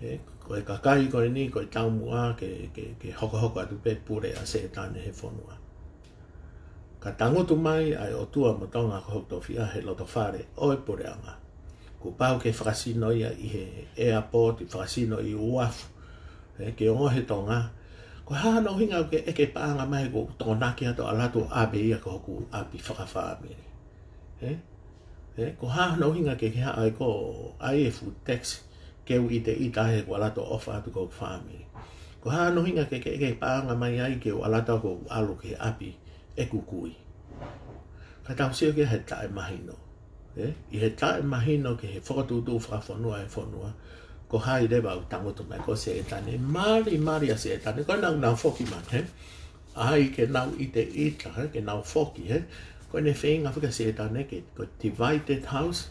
Ē, ko e kakai ko eni, ko e taumuʻa ke, ke, ke hokohoko atu pē pule ʻa Sētane he fonua. Ka tangutu mai ʻa e ʻOtua mo Tonga ko hoku tofiʻa he loto fale ʻo e puleʻanga. Kuo pau ke fakasino ia ʻi he airport, fakasino ʻi uafu, ē, ke ongoʻi he Tonga. Ko e hā hono ʻuhinga ke ʻeke paʻanga mai ko e tokonaki atu ʻa e ʻalu atu ʻo ʻave ia ki hoku ʻapi fakafāmili? Ē? Ē, ko e hā hono ʻuhinga ke ke haʻu ai ko e ʻai e fuʻu taxi ke u ʻiteʻita he kuo ʻalu atu ʻo ʻofa atu ki hoku fāmili? Ko e hā hono ʻuhinga ke ke ʻeke paʻanga mai ai ke u ʻalu atu ʻo ʻalu ki he ʻapi ʻeku kui? Ka tau sio ki he taʻemahino. Ē? ʻI he taʻemahino ki he fokotuʻutuʻu fakafonua ʻo e fonua, ko hai leva ʻoku tangutu mai? Ko Sētane. Mali, mali ʻa Sētane. Ko ʻenau, nau foki mai, ē? ʻAi ke nau ʻiteʻita, ē? Ke nau foki, ē? Ko ʻene feinga foki ʻa Sētane ke, ko e divided house,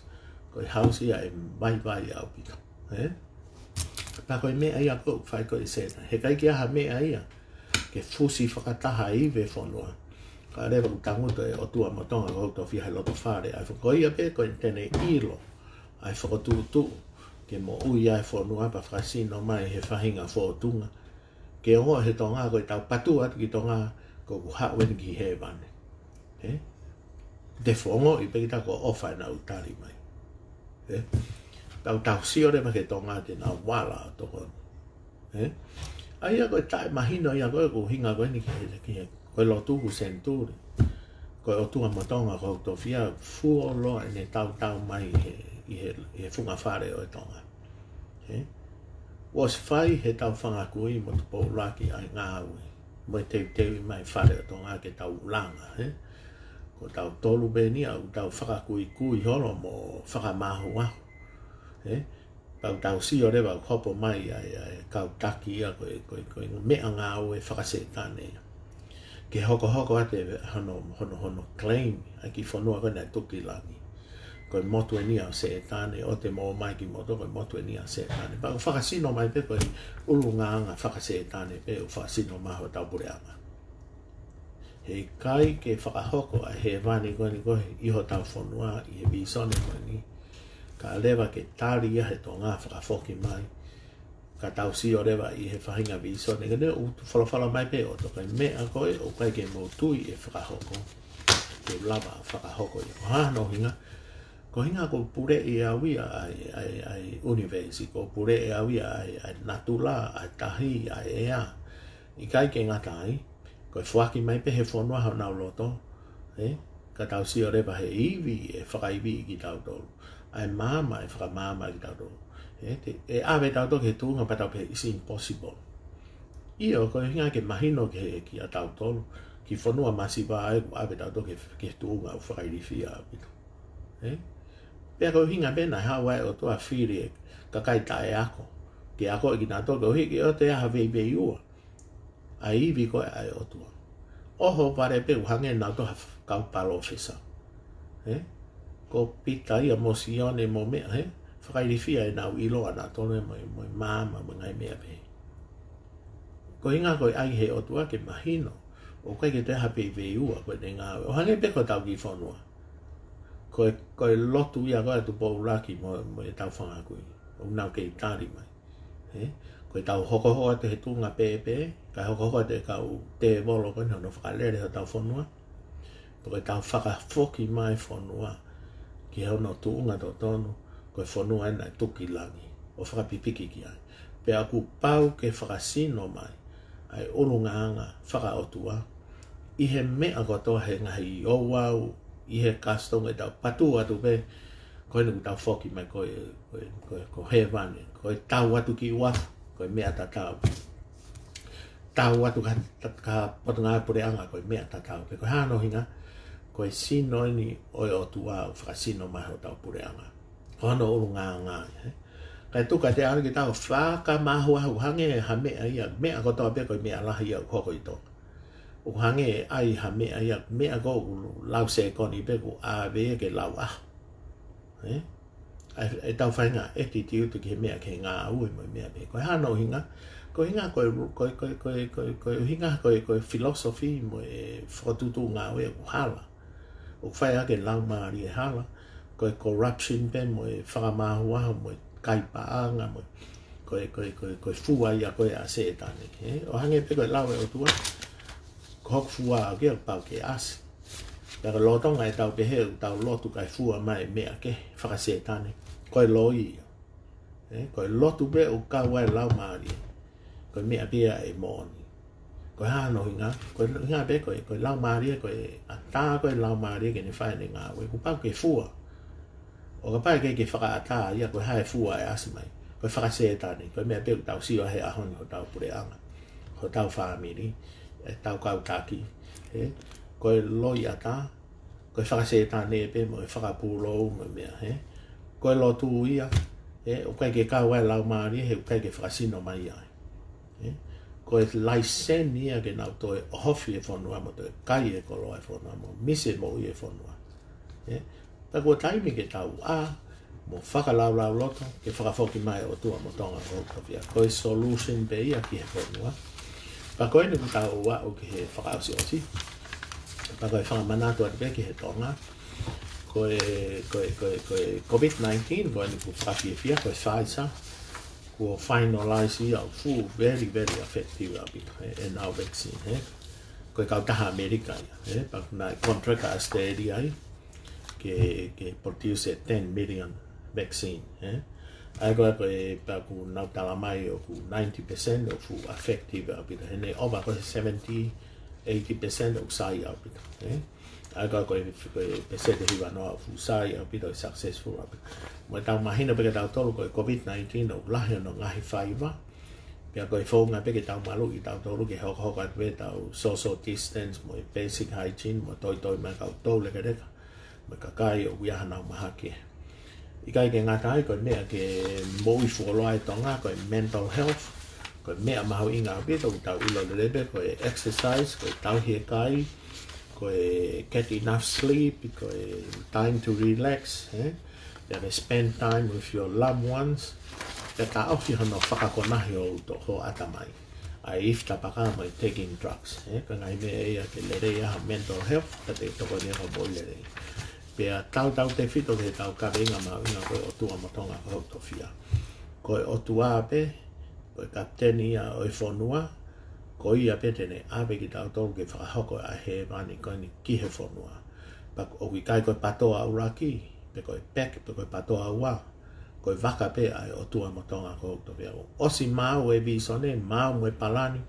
ko e house ia ʻe vaivai ʻaupito, ē? Pea ko e meʻa ia ʻoku fai ko ē ʻe Sētane. He ʻikai ke ʻi ai ha meʻa ia ke fusi fakataha ai e ivi ʻo e fonua. Kae leva ʻoku tangutu e ʻOtua mo Tonga ko hoku tofiʻa he loto fale. ʻA ia ko ia pē ko ʻene ʻilo ʻa e fokotuʻutuʻu ke moʻui ai e fonua pea fakasino mai he faʻahinga fōtunga ke ongoʻi he Tonga ko ʻetau patu atu ki Tonga ko ʻoku haʻu eni ki hēvani. Ē? Te u ongoʻi pē kita ko e ʻofa ʻenau tali mai. Ē? Tau, tau sio leva ki Tonga ke nau vala ʻo tokoni. Ē? ʻA ia ko e taʻemahino ia ko ē ʻoku ʻuhinga ko eni ki he, ki he, ko e lotu kuo senituli. Ko e ʻOtua mo Tonga ko hoku tofiʻa, fuoloa ʻene tautau mai ʻi he, ʻi he, ʻi he funga fale ʻo e Tonga. Ē? ʻOsi fai he tau fanga kui mo Tupoulaki ʻa e ngāue mo e teuteuʻi mai e fale ʻo Tonga ke tau langa, ē? Ko tautolu pē eni ia ʻoku tau fakakuikui holo mo fakamāhuahu, ē? Tau, tau sio leva ʻoku hopo mai ʻa e, ʻa e kau taki ia ko e, ko e, ko e meʻangāue fakasētane ia ke hokohoko atu e hono, hono, hono claim ʻa e kiʻi fonua ko ē naʻe tuki langi. Ko e motu eni ia ʻo Sētane, ʻoua te mou ō mai kimoutolu, ko e motu eni ia ʻo Sētane. Pea ʻoku fakasino mai pē ko e ʻulungaanga fakasētane pē ʻoku fakasino mai ʻi hotau puleʻanga. He ʻikai ke fakahoko ʻa e hēvani ko eni ko ē ʻi hotau fonua ʻi he vīsone ko eni kae leva ke tali ia he Tonga fakafoki mai. Ka tau sio leva ʻi he faʻahinga vīsone ko eni ʻoku folofola mai pē ʻOtua, ko e meʻa ko ē ʻoku ʻikai ke mou tui ʻe fakahoko, te u lava ʻo fakahoko ia. Ko e hā hono ʻuhinga? Ko e ʻuhinga ʻoku puleʻi ʻe au ia ʻa e, ʻa e, ʻa e ʻunivēsi, ʻoku puleʻi ʻe au ia ʻa e, ʻa e natula, ʻa e tahi, ʻa e ʻea. ʻIkai ke ngata ai, ko e foaki mai pē he fonua honau loto, ē? Ka tau sio leva he ivi ʻe fakaiviʻi kitautolu, ʻa e maama ʻe fakamaama kitautolu. Ē, te, ʻe ʻave tautolu ki he tuʻunga pea tau pehē it's impossible. ʻIo, ko e ʻuhinga ke mahino ki he, kiate kitautolu, kiʻi fonua masiva ʻa ē ʻoku ʻave tautolu ki he, ki he tuʻunga ʻoku fakailifia ʻaupito. Ē? Pea ko e ʻuhinga pē naʻe haʻu ai e ʻOtua ʻo fili e kakai taʻeako ke akoʻi kinautolu koeʻuhi ke ʻoua te ʻi ai ha veiveiua ʻa e ivi ko ē ʻa e ʻOtua. ʻOhovale pē ʻo hangē nautolu ha kau palōfesa. Ē? Ko Pita ia mo Sione mo meʻa, ē? Fakailifia ʻenau ʻilo ʻanautolu mo e, mo e maama mo e ngaahi meʻa pehē. Ko e ʻuhinga ko e ʻai he ʻOtua ke mahino ʻoku ʻikai ke toe ʻi ai ha veiveiua ko ʻene ngāue. ʻO hangē pē ko hotau kiʻi fonua. Ko e, ko e lotu ia ko ē ʻa Tupoulaki mo, mo ʻetau fanga kui ʻoku nau kei tali mai. Ē? Ko ʻetau hokohoko atu he tuʻunga pēpē, kae hokohoko atu e kau tēvolo ko eni hono fakalele hotau fonua. Pea ko ʻetau fakafoki mai e fonua ki hono tuʻunga totonu, ko e fonua eni naʻe tuki langi ʻo fakapipiki ki ai. Pea ʻoku pau ke fakasino mai ʻa e ʻulungaanga fakaʻotua ʻi he meʻa kotoa, he ngaahi ouau, ʻi he custom, ʻetau patu atu pē ko eni ʻoku tau foki mai ko e, ko e, ko e, ko hēvani, ko e tau atu ki uafu ko e meʻa tatau. Tau atu ki ha, ki ha potungāue puleʻanga ko e meʻa tatau pē. Ko e hā hono ʻuhinga? Ko e sino eni ʻo e ʻOtua ʻoku fakasino mai hotau puleʻanga. Ko hono ʻulungaanga, ē? Kae tuku atu ʻa e ʻalu kitautolu ʻo fakamāhuahu hangē ha meʻa ia, meʻa kotoa pē ko e meʻa lahi ia ʻoku hoko ʻi Tonga. ʻO hangē ʻe ʻai ha meʻa ia, meʻa ko ē ʻoku lau sekoni pē kuo ʻave ia ke lau ʻaho. Ē? ʻA e, ʻetau faʻahinga attitude ki he meʻa, ki he ngāue mo e meʻa pē. Ko e hā hono ʻuhinga? Ko e ʻuhinga ko e, ko e, ko e, ko e, ko e, ko e ʻuhinga ko e, ko e philosophy mo e fokotuʻutuʻu ngāue ʻoku hala. ʻOku fai ʻaki e laumālie hala, ko e corruption pē mo e fakamāhuahu mo e kai paʻanga mo e, ko e, ko e, ko e, ko e fua ia ko ē ʻa Sētane, ē? ʻO hangē pē ko e lau ʻa e ʻOtua, ko hoku fua ʻaʻaku ia kuo pau ke ʻasi. Pea ko e lolotonga ʻetau pehē ʻoku tau lotu kae fua mai e meʻa kehe fakasētane, Ko e loi ia. Ē, ko e lotu pē ʻoku kau ai e laumālie, ko e meʻa pē ia ʻe moʻoni. Ko e hā hono ʻuhinga? Ko e ʻuhinga pē ko e, ko e laumālie, ko e ʻatā ko ē e laumālie ke ne fai ʻene ngāue, kuo pau ke fua. ʻO kapau ʻe ʻikai ke fakaʻatā ia, ko e hā e fua ʻe ʻasi mai? Ko e fakasētane. Ko e meʻa pē ʻoku tau sio ai he ʻaho ni ʻi hotau puleʻanga, hotau fāmili, ʻetau kau taki, ē? Ko e loiʻata, ko e fakasētane pē mo e fakapūlou mo e meʻa, ē? Ko e lotu ia, ē? ʻOku ʻikai ke kau ai e laumālie, he ʻoku ʻikai ke fakasino mai ai, ē? Ko e laiseni ia ke nau toe ʻohofi e fonua mo toe kai e koloa e fonua mo misi e moʻui e fonua, ē? Ka kuo taimi ke tau ʻā mo fakalaulauloto ke fakafoki mai e ʻOtua mo Tonga ko hotau tofiʻa. Ko e solution pē ia ki he fonua. Pea ko eni kuo tau aʻu ki he fakaʻosiʻosi. Pea ko e fakamanatu atu pē ki he Tonga, ko e, ko e, ko e, ko e COVID-nineteen, ko eni kuo fakafiefia, ko e Pfizer, kuo finalize ia ʻoku fuʻu very, very effective ʻaupito, ē, ʻenau vaccine, ē. Ko e kautaha ʻAmelika ia, ē, pea naʻe contract ʻa Australia ai ke, ke produce e ten million vaccine, ē. ʻA ia ko e, ko e pea kuo nau tala mai ʻoku ninety percent ʻoku fuʻu effective ʻaupito. He naʻe ova ko e seventy, eighty percent ʻoku sai ʻaupito, ē. ʻA ia ko e, ko e peseti ʻe hiva noa ʻoku fuʻu sai ʻaupito, successful ʻaupito. Mo ʻetau mahino pē ke tautolu ko e COVID-nineteen ʻoku lahi hono ngaahi faiva. Pea ko e founga pē ke tau maluʻi tautolu ke hokohoko atu pē ʻetau social distance mo e basic hygiene mo toitoi mai kau toulekeleka mo e kakai ʻoku ʻi ai hanau mahaki. ʻIkai ke ngata ai, ko e meʻa ke moʻui fuoloa e Tonga, ko e mental health, ko e meʻa mahuʻinga ʻaupito. ʻOku tau ʻilo lelei pē ko e exercise, ko e tauhi e kai, ko e get enough sleep, ko e time to relax, ē? Pea ke spend time with your loved ones, pea taʻofi hono fakakonahi ʻo to-, ho ʻatamai. ʻA e ifitapaka mo e taking drugs, ē? Ko e ngaahi meʻa ia ke lelei ai ho mental health, pea te tokoni ai ho moʻui lelei. Pea tautautefito ki heʻetau kaveinga mahuʻinga ko e ʻOtua mo Tonga ko hotau tofiʻa. Ko e ʻOtua pē, ko e kapiteni ia ʻo e fonua, ko ia pē te ne ʻave kitautolu ke fakahoko ʻa e hēvani ko eni ki he fonua. Pea ʻoku ʻikai ko e PTOA ʻuluaki, pe ko e PACT, pe ko e PTOA ua, ko e vaka pē ʻa e ʻOtua mo Tonga ko hotau tofiʻa. ʻOsi maʻu e vīsone, maʻu mo e palani,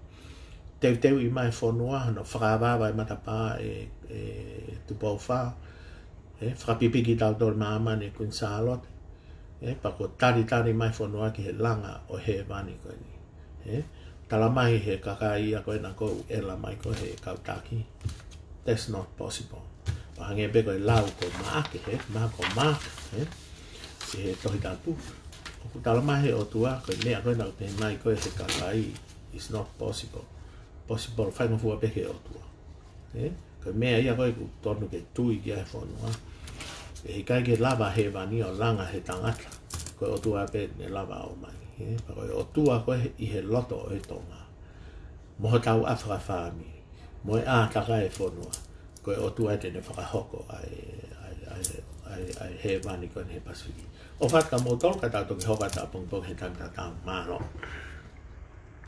teuteuʻi mai e fonua, hono fakaavaava e matapā ʻe, ʻe Tupou Fā, ē, fakapipiki tautolu ʻe māmani ʻe Kuini Sālote, ē, pea kuo talitali mai e fonua ki he langa ʻo e hēvani ko eni, ē. Tala mai he kakai ia ko ena ʻoku ʻela mai ko ē he kau taki, that's not possible. Pea hangē pē ko e lau ko Maʻake, ē, Mark, ko Mark, ē, ʻi he Tohi Tapu, ʻoku tala mai he ʻOtua ko e meʻa ko ena ʻoku pehē mai ko ē he kakai, it's not possible. Possible, faingofua pē ki he ʻOtua. Ē? Ko e meʻa ia ko ē ʻoku totonu ke tui ki ai e fonua. ʻE ʻikai ke lava e hēvani ʻo langa he tangata. Ko e ʻOtua pē ne lava ʻo ʻomai. Ē? Pea ko e ʻOtua ko ē ʻi he loto ʻo e Tonga, mo hotau ʻapi fakafāmili, mo e ʻātakai e fonua, ko e ʻOtua te ne fakahoko ʻa e, ʻa e, ʻa e, ʻa e, ʻa e hēvani ko eni he Pasifiki. ʻOfa atu kia moutolu, ka tau toki hoko atu ʻapongipongi he taimi tatau. Mālō.